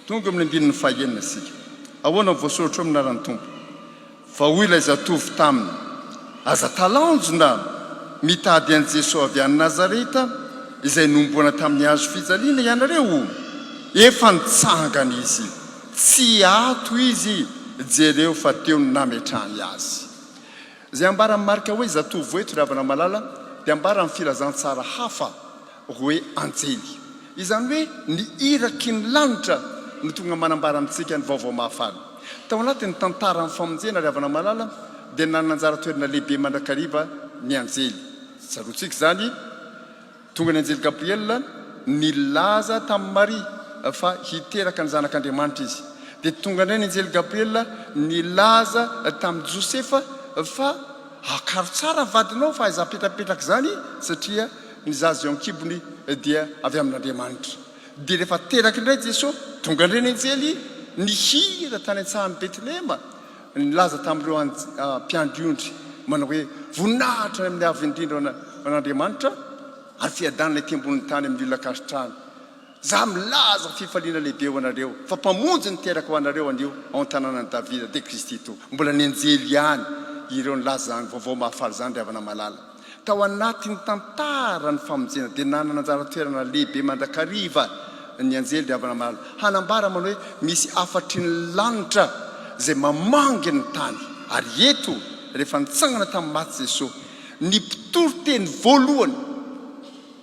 Tonga eo amin'ny andininy fahaenina isika. Ahoana no voasoratra eo amin'ny anaran'ny Tompo? Fa hoy ilay zatovo taminy, Aza talanjona mitady an'i Jesoa avy any Nazareta. Izay nohomboana tamin'ny hazo fijaliana ianareo? Efa nitsangana Izy. Tsy ato Izy, jereo fa teo no nametrahany Azy. Izay ambaran'i Marka hoe zatovo eto, ry havana malala, dia ambaran'ny filazantsara hafa hoe anjely. Izany hoe ny iraky ny lanitra no tonga manambara amintsika ny vaovao mahafaly. Tao anatin'ny tantaran'ny famonjena, ry havana malala, dia nanana anjara toerana lehibe mandrakariva ny anjely. Tsaroantsika izany, tonga ny anjely Gabriela nilaza tamin'i Maria fa hiteraka ny Zanak'Andriamanitra izy. Dia tonga indray ny anjely Gabriela nilaza tamin'i Josefa fa akaro tsara ny vadinao fa aiza apetrapetraka izany satria ny zaza eo an-kibony dia avy amin'Andriamanitra. Dia rehefa teraka indray Jesoa, tonga indray ny anjely nihira tany an-tsahan'i Betlehema nilaza tamin'ireo mpiandry ondry manao hoe, Voninahitra any amin'ny Avo Indrindra ho an'Andriamanitra, ary fiadanana ety ambonin'ny tany amin'ny olona ankasitrahany. Izaho milaza fifaliana lehibe ho anareo, fa Mpamonjy niteraka ho anareo anio ao an-tanànan'i Davida, dia Kristy Tompo. Mbola ny anjely ihany ireo nilaza izany vaovao mahafaly izany, ry havana malala. Tao anatin'ny tantaran'ny famonjena dia nanana anjara toerana lehibe mandrakariva ny anjely ry havana malala. Hanambara manao hoe misy hafatry ny lanitra izay mamangy ny tany. Ary eto, rehefa nitsangana tamin'ny maty Jesoa, ny mpitory teny voalohany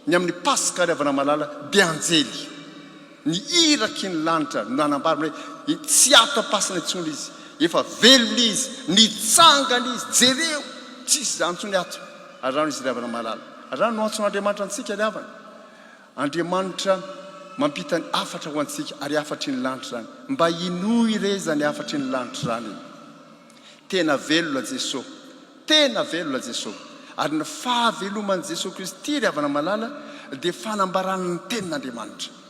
ny amin'ny Paska ry havana malala dia anjely. Ny iraky ny lanitra no nanambara hoe tsy ato am-pasana intsony izy, efa velona izy, nitsangana izy, jereo, tsisy izany intsony ato. Ary izany izy ry havana malala. Ary izany no antson'Andriamanitra antsika ry havana. Andriamanitra mampita ny hafatra ho antsika ary hafatry ny lanitra izany. Mba inoy re izany hafatry ny lanitra izany e. Tena velona Jesoa. Tena velona Jesoa. Ary ny fahaveloman'i Jesoa Kristy ry havana malala dia fanambarana ny tenin'Andriamanitra.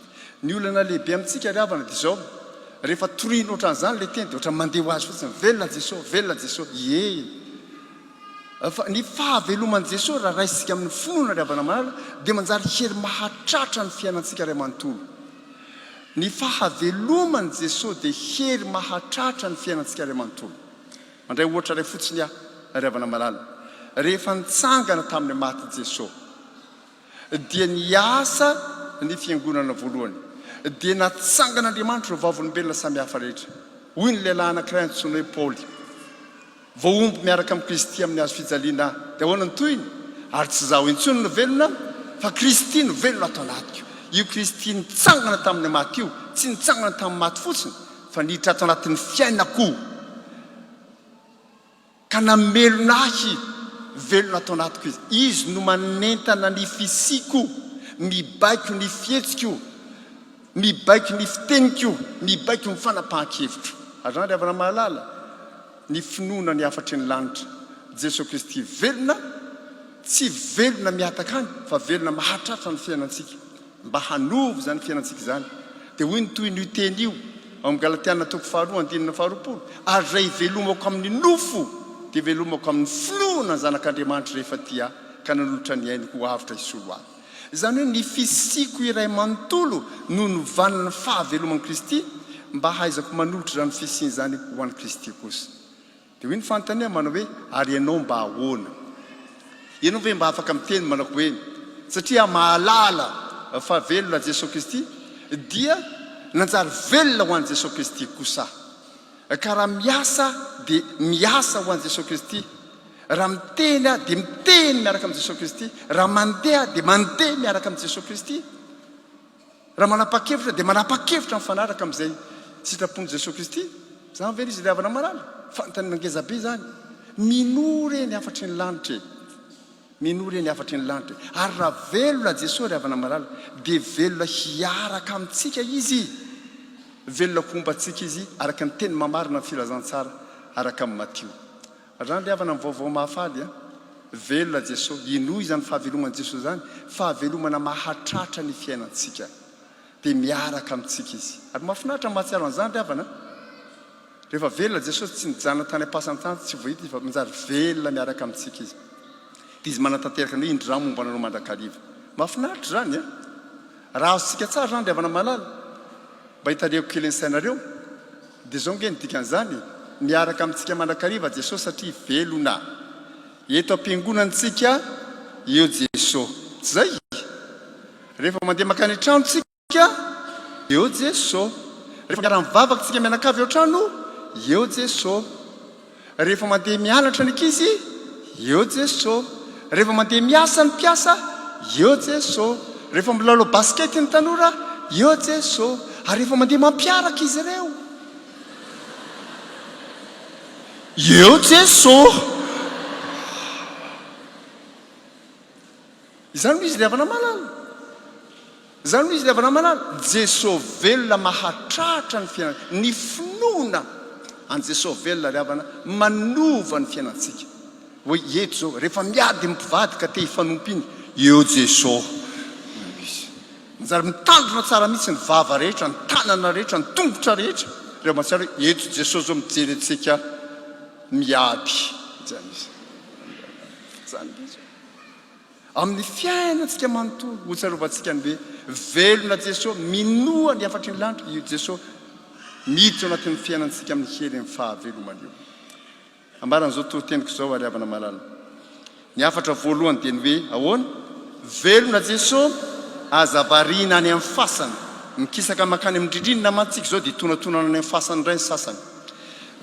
Ny olana lehibe amintsika ry havana dia izao, rehefa torina ohatran'izany ilay teny dia ohatran'ny mandeha ho azy fotsiny, velona Jesoa, velona Jesoa. Ie. Fa ny fahaveloman'i Jesoa raha raisintsika amin'ny finoana ry havana malala dia manjary hery mahatratra ny fiainantsika iray manontolo. Ny fahaveloman'i Jesoa dia hery mahatratra ny fiainantsika iray manontolo. Mandray ohatra iray fotsiny aho, ry havana malala. Rehefa nitsangana tamin'ny maty Jesoa, dia niasa ny fiangonana voalohany. Dia natsangan'Andriamanitra ireo vavolombelona samihafa rehetra. Hoy ny lehilahy anankiray antsoina hoe Paoly, Voahombo miaraka amin'i Kristy amin'ny hazo fijaliana aho. Dia ahoana ny tohiny? Ary tsy izaho intsony no velona, fa Kristy no velona ato anatiko. Io Kristy nitsangana tamin'ny maty io, tsy nitsangana tamin'ny maty fotsiny, fa niditra ato anatin'ny fiainako ka namelona ahy velona ato anatiko Izy. Izy no manentana ny fisiako, mibaiko ny fihetsiko, mibaiko ny fiteniko, mibaiko ny fanapahan-kevitro. Ary izany ry havana mahalala, ny finoana ny hafatry ny lanitra, Jesoa Kristy velona, tsy velona mihataka any fa velona mahatratra ny fiainantsika. Mba hanova izany fiainantsika izany. Dia hoy ny tohin'io teny io ao amin'ny Galatiana toko faharoa andininy faharoapolo, Ary izay ivelomako amin'ny nofo dia ivelomako amin'ny finoana ny Zanak'Andriamanitra rehefa tia ahy ka nanolotra ny ainy ho avotra hisolo ahy. Izany hoe ny fisiako iray manontolo no novanin'ny fahaveloman'i Kristy mba hahaizako manolotra izany fisiana izany ho an'i Kristy kosa. Dia hoy ny fanontaniana manao hoe, ary ianao mba ahoana? Ianao ve mba afaka miteny manao hoe, satria aho mahalala fa velona Jesoa Kristy, dia nanjary velona ho an'i Jesoa Kristy kosa aho. Ka raha miasa aho dia miasa ho an'i Jesoa Kristy, raha miteny aho dia miteny miaraka amin'i Jesoa Kristy, raha mandeha aho dia mandeha miaraka amin'i Jesoa Kristy. Raha manapa-kevitra dia manapa-kevitra mifanaraka amin'izay sitrapon'i Jesoa Kristy. Izany ve ry izy ry havana malala? Fanontaniana ngeza be izany. Minoa re ny hafatry ny lanitra e! Minoa re ny hafatry ny lanitra e! Ary raha velona Jesoa ry havana malala dia velona hiaraka amintsika Izy. Velona homba antsika Izy araka ny teny mamarina ny filazantsara araka an'i Matio. Rany ry havana ny vaovao mahafaly a! Velona Jesoa, inoy izany fahaveloman'i Jesoa izany, fahavelomana mahatratra ny fiainantsika. Dia miaraka amintsika Izy. Ary mahafinaritra ny mahatsiaro an'izany ry havana a! Rehefa velona Jesosy tsy nijanona tany am-pasana tany, tsy voahita Izy fa manjary velona miaraka amintsika Izy. Dia Izy manatanteraka ny hoe indro Izaho momba anareo mandrakariva. Mahafinaritra izany a! Raha azontsika tsara izany ry havana malala, Mba hitarihako kely ny sainareo, dia izao ange ny dikan'izany, miaraka amintsika mandrakariva Jesosy satria velona. Eto am-piangonantsika eo Jesosy. Tsy izay? Rehefa mandeha mankany an-trano tsika, eo Jeso. Rehefa miara-mivavaka tsika mianakavy ao an-trano, eo Jeso. Rehefa mandeha mianatra ny ankizy, eo Jeso. Rehefa mandeha miasa ny mpiasa, eo Jeso. Rehefa milalao basket ny tanora, eo Jeso. Ary rehefa mandeha mampiaraka izy ireo, eo Jeso. Izany no izy ry havana malala. Izany no izy ry havana malala. Jeso velona mahatratra ny fiainana. Ny finoana an'i Jeso velona ry havana manova ny fiainantsika. Hoe eto izao, rehefa miady ny mpivady ka te hifanompo iny, eo Jeso. Izy. Manjary mitandrina tsara mihitsy ny vava rehetra, ny tanana rehetra, ny tongotra rehetra. Rehefa mahatsiaro hoe eto Jeso izao mijery antsika miady. Izany izy. Izany izy. Amin'ny fiainantsika manontolo, hotsarovantsika ny hoe velona Jesoa, minoa ny hafatry ny lanitra, io Jesoa miditra ao anatin'ny fiainantsika amin'ny herin'ny fahavelomana io. Ambaran'izao toriteniko izao ary havana malala. Ny hafatra voalohany dia ny hoe ahoana? Velona Jesoa, aza variana any amin'ny fasana. Mikisaka mankany amin'ny rindrina mantsy tsika izao dia tonatonana any amin'ny fasana indray ny sasany.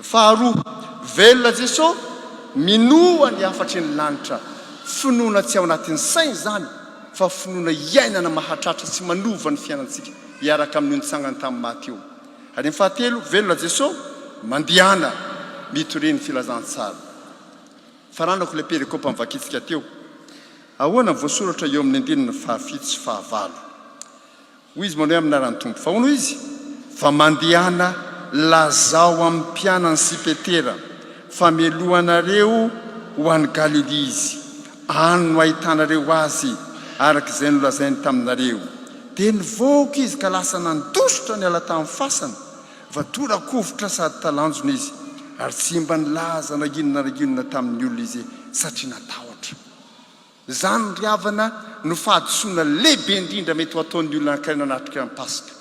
Faharoa, velona Jeso, minoa ny hafatry ny lanitra. Finoana tsy ao anatin'ny saina izany fa finoana iainana mahatratra sy manova ny fiainantsika hiaraka amin'io nitsangana tamin'ny maty io. Ary ny fahatelo, velona Jeso, mandehana mitoria ny filazantsara. Faranako ilay perikopa novakintsika teo. Ahoana ny voasoratra eo amin'ny andininy fahafito sy fahavalo? Hoy izy manao hoe amin'ny anaran'ny Tompo. Fa hono izy, Fa mandehana lazao amin'ny mpianany sy Petera fa mialoha anareo ho any Galilia izy, any no hahitanareo azy araka izay nolazainy taminareo. Dia nivoaka izy ka lasa nandositra niala tamin'ny fasana, fa tora-kovitra sady talanjona izy, ary tsy mba nilaza na inona na inona tamin'ny olona izy satria natahotra. Izany ry havana no fahadisoana lehibe indrindra mety ho ataon'ny olona anankiray nanatrika ny Paska.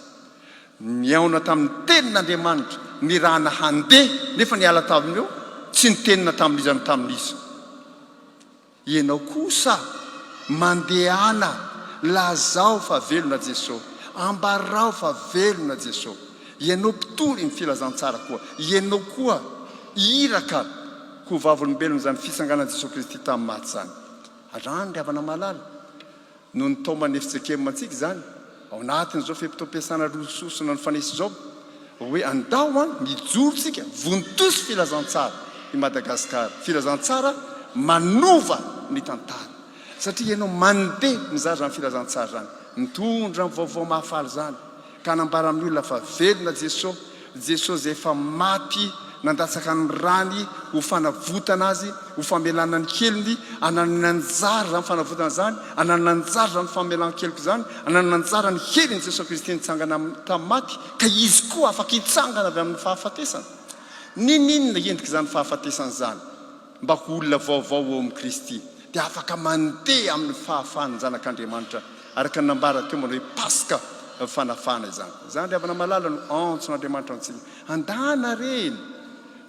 Nihaona tamin'ny Tenin'Andriamanitra, nirahana handeha, nefa niala taminy eo, tsy niteny na tamin'iza na tamin'iza. Ianao kosa, mandehana, lazao fa velona Jeso, ambarao fa velona Jeso. Ianao mpitory ny filazantsara koa, ianao koa iraka ho vavolombelon'izany fitsanganan'i Jesoa Kristy tamin'ny maty izany. Rany ry havana malala, noho ny taoman'ny fjkm antsika izany, ao anatin'izao fe-potoam-piasana rososona nifanesy izao, hoe andao an, mijoro tsika, vontosy filazantsara i Madagasikara, filazantsara manova ny tantara. Satria ianao mandeha mizara izany filazantsara izany, mitondra ny vaovao mahafaly izany, ka hanambara amin'ny olona fa velona Jeso, Jeso izay efa maty nandatsaka ny rany ho fanavotana azy, ho famelana ny helony, hananana anjara izany fanavotana izany, hananana anjara izany famelan-keloka izany, hananana anjara ny herin'i Jeso Kristy nitsangana tamin'ny maty, ka izy koa afaka hitsangana avy amin'ny fahafatesana. N'inon'inona endrik'izany fahafatesana izany. mba ho olona vaovao ao amin'i Kristy, dia afaka mandeha amin'ny fahafahan'ny zanak'Andriamanitra, araka ny nambara teo manao hoe Paska fanafahana izany. Izany ry havana malala no antson'Andriamanitra antsika. Andana re!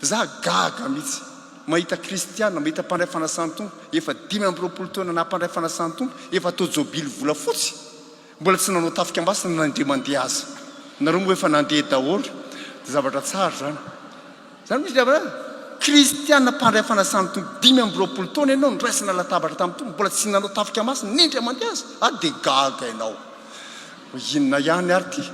Za gaga mihitsy mahita kristiana, mahita mpandray fanasan'ny Tompo, efa 25 taona naha mpandray fanasan'ny Tompo, efa atao jobily volafotsy. Mbola tsy nanao tafika masina na indray mandeha aza. Nareo moa efa nandeha daholo. Dia zavatra tsara izany. Izany mihitsy ry havana a! Kristiana mpandray fanasan'ny Tompo 25 taona ianao niraisana latabatra tamin'ny Tompo mbola tsy nanao tafika masina na indray mandeha aza. Ah dia gaga ianao. Hoe inona ihany ary ity?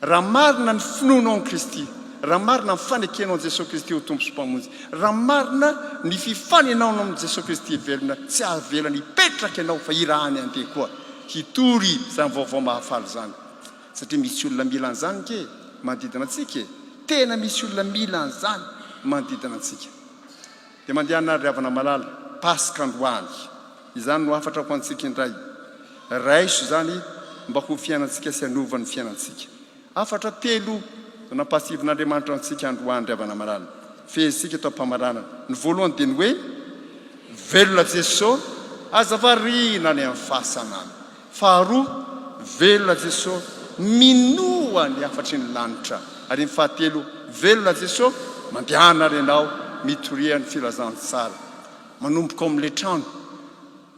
Raha marina ny finoanao an'i Kristy, raha marina ny fanekenao an'i Jesoa Kristy ho Tompo sy Mpamonjy, raha marina ny fifanenanao amin'i Jesoa Kristy velona, tsy avelany hipetraka ianao fa irahany handeha koa hitory izany vaovao mahafaly izany. Satria misy olona mila an'izany ange manodidina antsika e! Tena misy olona mila an'izany manodidina antsika. Dia mandehana ary ry havana malala, Paska androany. Izany no hafatra ho antsika indray. Raiso izany mba ho fiainantsika sy hanova ny fiainantsika. Hafatra telo no nampahatsiahivin'Andriamanitra antsika androany ry havana malala. Fehezintsika eto am-pamaranana. Ny voalohany dia ny hoe, Velona Jeso, aza variana any amin'ny fasana. Faharoa, velona Jeso, minoa ny hafatry ny lanitra. Ary ny fahatelo, velona Jeso, mandehana ary ianao mitoria ny filazantsara. Manomboka ao amin'ilay trano.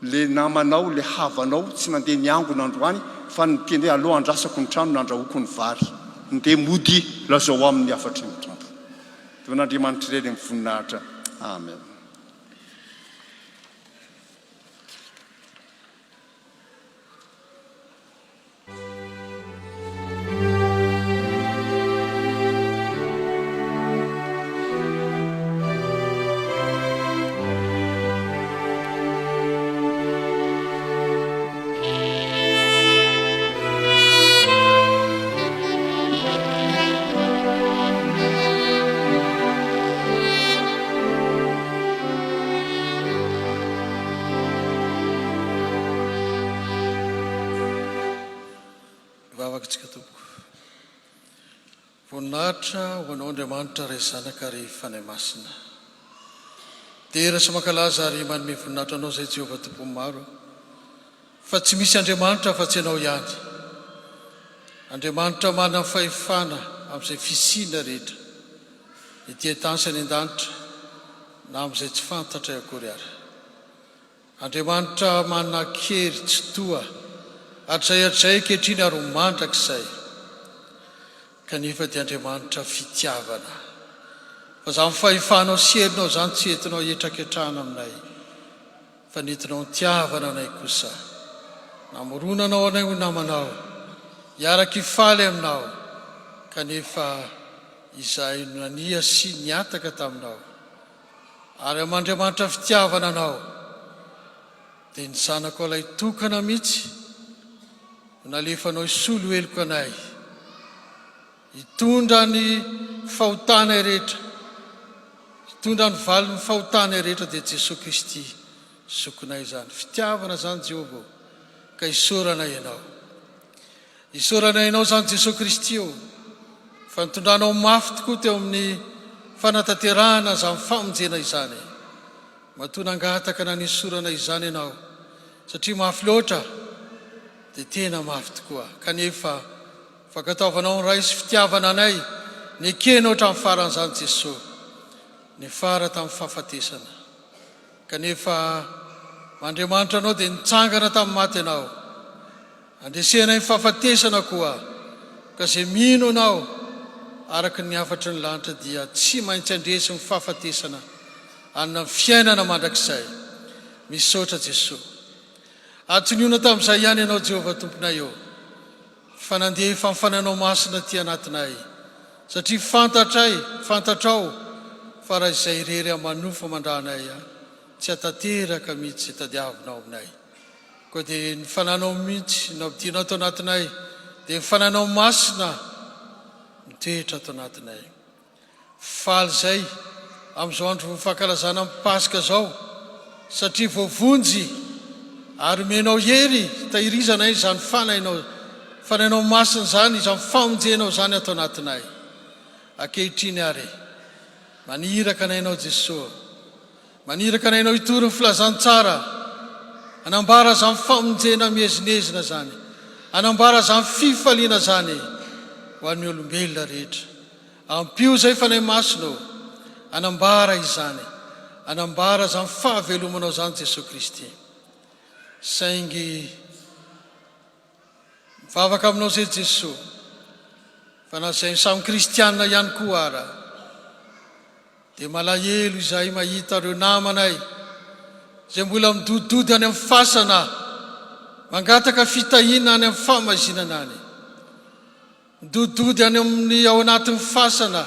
Le namanao, le havanao tsy nandeha niangona androany fa niteny hoe aleo andrasako ny trano nandrahoako ny vary. Ndeha mody lazao aminy ny hafatry ny Tompo. Dia ho an'Andriamanitra irery ny voninahitra. Amen. Hivavaka isika tompoko. Voninahitra ho Anao Andriamanitra Ray Zanaka ary Fanahy Masina. Dera sy mankalaza ary manome voninahitra Anao izay Jehovah Tompon'ny maro fa tsy misy Andriamanitra afa-tsy Ianao ihany. Andriamanitra manana fahefana amin'izay fisiana rehetra ety an-tany sy any an-danitra na amin'izay tsy fantatray akory ary. Andriamanitra manan-kery tsitoha hatrizay hatrizay ankehitriny ary ho mandrakizay. Kanefa dia Andriamanitra fitiavana. Fa izany fahefanao sy herinao izany tsy entinao hetraketrahana aminay, fa nentinao nitiavana anay kosa. Namoronanao anay ho namanao, hiaraka hifaly aminao, kanefa izahay no nania sy nihataka taminao. Ary amin'Andriamanitra fitiavana anao, dia ny Zanakao ilay tokana mihitsy no nalefanao hisolo heloka anay, hitondra ny fahotanay rehetra, hitondra ny valin'ny fahotanay rehetra, dia Jesoa Kristy Zokinay izany. Fitiavana izany Jehovah ô, ka isaorana Ianao. Isaorana Ianao izany Jesoa Kristy ô, fa nitondranao mafy tokoa teo amin'ny fanatanterahana izany famonjena izany. Matoa nangataka nanesorana izany Ianao, satria mafy loatra, dia tena mafy tokoa. Kanefa, fankatoavanao ny Ray sy fitiavana anay, nekenao hatramin'ny farany izany Jesoa, niafara tamin'ny fahafatesana. Kanefa Andriamanitra anao dia nitsangana tamin'ny maty Ianao. Andresenay ny fahafatesana koa, ka izay mino Anao araka ny hafatry ny lanitra dia tsy maintsy handresy ny fahafatesana hanana ny fiainana mandrakizay. Misaotra Jesoa. Ary tsy niona tamin'izay ihany Ianao Jehovah Tomponay ô, fa nandefa ny Fanahinao Masina aty anatinay, satria fantatray, fantatrao, fa raha izay irery aman-nofo aman-dranay tsy hatanteraka mihitsy izay tadiavinao aminay. Koa dia ny Fanahinao mihitsy no ampidirinao ato anatinay, dia ny Fanahinao Masina mitoetra ato anatinay. Faly izay amin'izao andro fankalazana ny Paska izao satria voavonjy ary omenao hery hitahirizana izany Fanahinao, Fanahinao Masina izany, izany famonjenao izany ato anatinay. Ankehitriny ary, maniraka anay Ianao Jesoa. Maniraka anay Ianao hitory ny filazantsara, hanambara izany famonjena miezinezina izany, hanambara izany fifaliana izany ho an'ny olombelona rehetra. Ampio izay Fanahy Masina ô, hanambara izany, hanambara izany fahavelomanao izany Jesoa Kristy. Saingy mivavaka aminao izay Jesoa, fa na izay samy kristiana ihany koa ara, Dia malahelo izahay mahita ireo namanay izay mbola midodidody any amin'ny fasana, mangataka fitahiana any amin'ny fahamaizinana any. Midodidody any amin'ny ao anatin'ny fasana,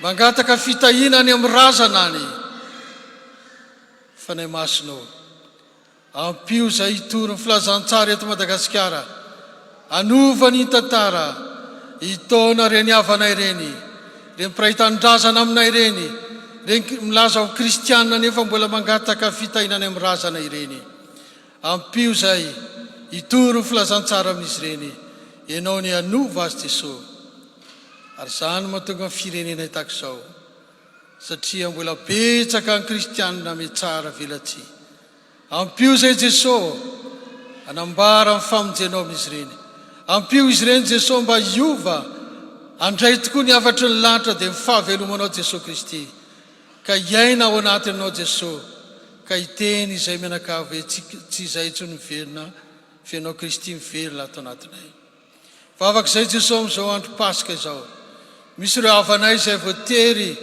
mangataka fitahiana any amin'ny razana any. Fanahy Masina ô, Ampio izay hitory ny filazantsara eto Madagasikara, hanova ny tantara, hitaona ireny havanay ireny, ireny mpiray tanindrazana aminay ireny, ireny milaza ho kristiana nefa mbola mangataka fitahiana any amin'ny razana ireny. Ampio izay hitory ny filazantsara amin'izy ireny. Ianao anie hanova azy Jesoa. Ary izany no mahatonga ny firenenay tahaka izao, satria mbola betsaka ny kristiana mitsara velatsihy. Ampio izay Jeso ô! Hanambara ny famonjenao amin'izy ireny. Ampio izy ireny Jeso mba hiova, handray tokoa ny hafatry ny lanitra dia ny fahavelomanao Jeso Kristy. Ka hiaina ao anatinao Jeso. Ka hiteny izay mianakavy hoe tsy tsy izay intsony miverina f'Ianao Kristy miverina ato anatinay. Vavaka izay Jesoa amin'izao andro Paska izao. Misy ireo havanay izay voatery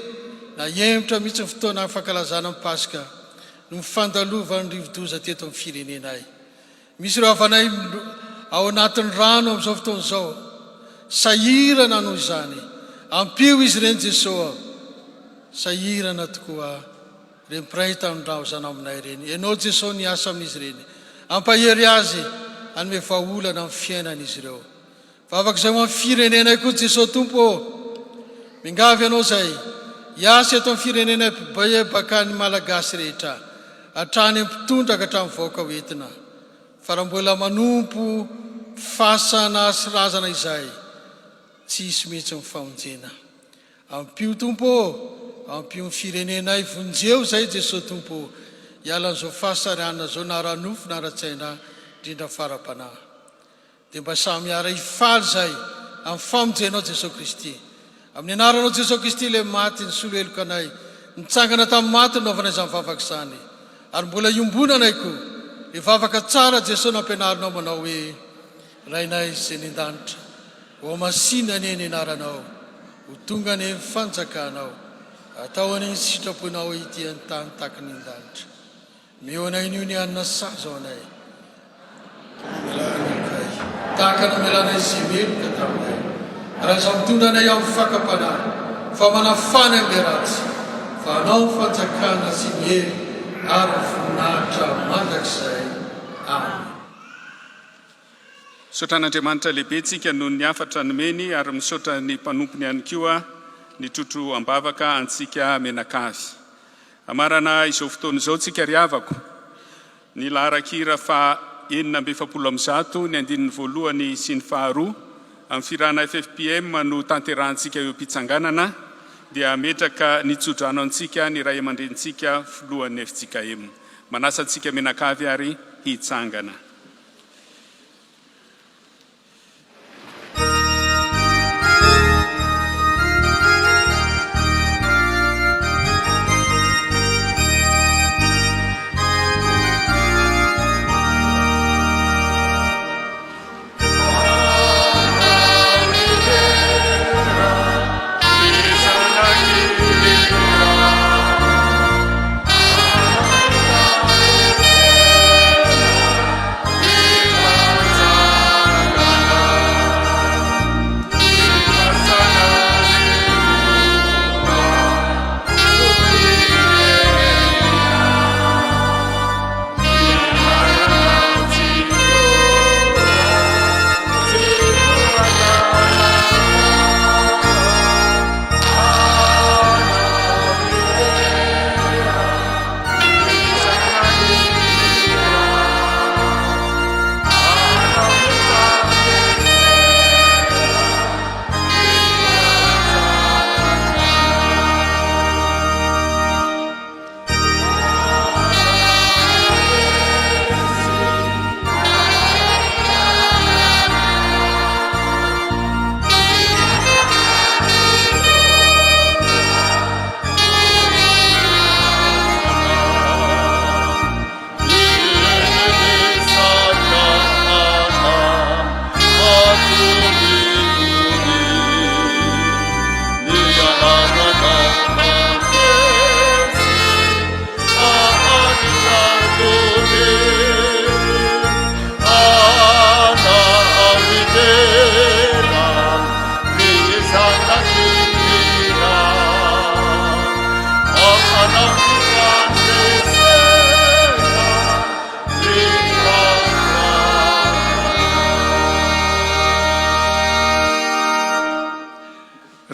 nahemotra mihitsy ny fotoana fankalazana ny Paska noho ny fandalovan'ny rivodoza teto amin'ny firenenay. Misy ireo havanay ao anatin'ny rano amin'izao fotoana izao. Sahirana noho izany. Ampio izy ireny Jesoa. Sahirana tokoa. Ireny mpiray tanindrazana aminay ireny. Ianao Jesoa niasa amin'izy ireny. Hampahery azy hanome vahaolana amin'ny fiainan'izy ireo. Vavaka izay ho an'ny firenenay koa Jesoa Tompo ô. Miangavy Anao izay hiasa eto amin'ny firenenay mpibebaka ny Malagasy rehetra, hatrany amin'ny mpitondra ka hatramin'ny vahoaka ho entina. Fa raha mbola manompo fasana sy razana izahay, tsy hisy mihitsy ny famonjena. Ampio Tompo ô! Ampio ny firenenay vonjeo zay Jesoa Tompo ô! Hiala an'izao fahasarihana zao na ara-nofo na ara-tsaina indrindra fa ara-panahy. Dia mba samy hiara hifaly zay amin'ny famonjenao Jesoa Kristy. Amin'ny anaranao Jesoa Kristy ilay maty nisolo heloka anay, nitsangana tamin'ny maty no naovanay izany vavaka izany. Ary mbola iombonanay koa ilay vavaka tsara Jesoa nampianarinao manao hoe, Rainay izay any an-danitra, Hohamasina anie ny anaranao, ho tonga anie ny fanjakanao, atao anie ny sitraponao ety an-tany tahaka ny an-danitra. Omeo anay anio ny hanina sahaza ho anay, mamelà ny helokay, tahaka ny namelanay izay meloka taminay, ary aza mitondra anay amin'ny fakam-panahy, fa manafana amin'ilay ratsy, fa Anao ny fanjakana sy ny hery ary ny voninahitra mandrakizay. Amena. Misaotra an'Andriamanitra lehibe tsika noho ny hafatra nomeny ary misaotra ny mpanompony ihany koa nitrotro am-bavaka antsika mianakavy. Hamarana izao fotoana izao tsika ry havako ny laharan-kira faha 146 ny andininy voalohany sy ny faharoa amin'ny fihirana ffpm no tanterahantsika eo am-pitsanganana dia hametraka ny tsodrano antsika ny ray aman-drenintsika filohan'ny fjkm. Manasa antsika mianakavy ary hitsangana.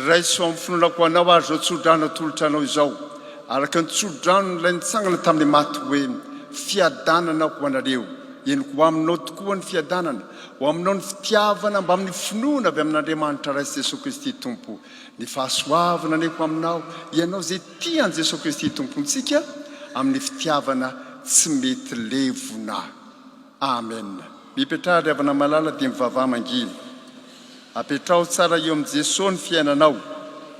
Raiso amin'ny finoana ho anao ary izao tsodrano atolotra anao izao, araka ny tsodranon'ilay nitsangana tamin'ny maty hoe, Fiadanana ho anareo. Eny, ho aminao tokoa ny fiadanana, ho aminao ny fitiavana mbamin'ny finoana avy amin'Andriamanitra Ray sy Jesoa Kristy Tompo. Ny fahasoavana anie ho aminao, ianao izay tia an'i Jesoa Kristy Tompontsika, amin'ny fitiavana tsy mety levona. Amen. Mipetraha ry havana malala dia mivavaha mangina. Apetraho tsara eo amin'i Jesoa ny fiainanao.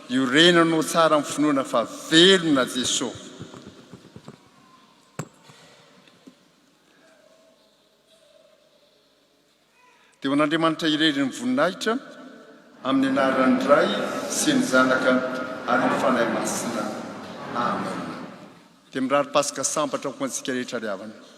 Iorenanao tsara amin'ny finoana fa velona Jesoa. Dia ho an'Andriamanitra irery ny voninahitra, amin'ny anaran'ny Ray sy ny Zanaka ary ny Fanahy Masina. Amen. Dia mirary Paska sambatra ho antsika rehetra ry havana.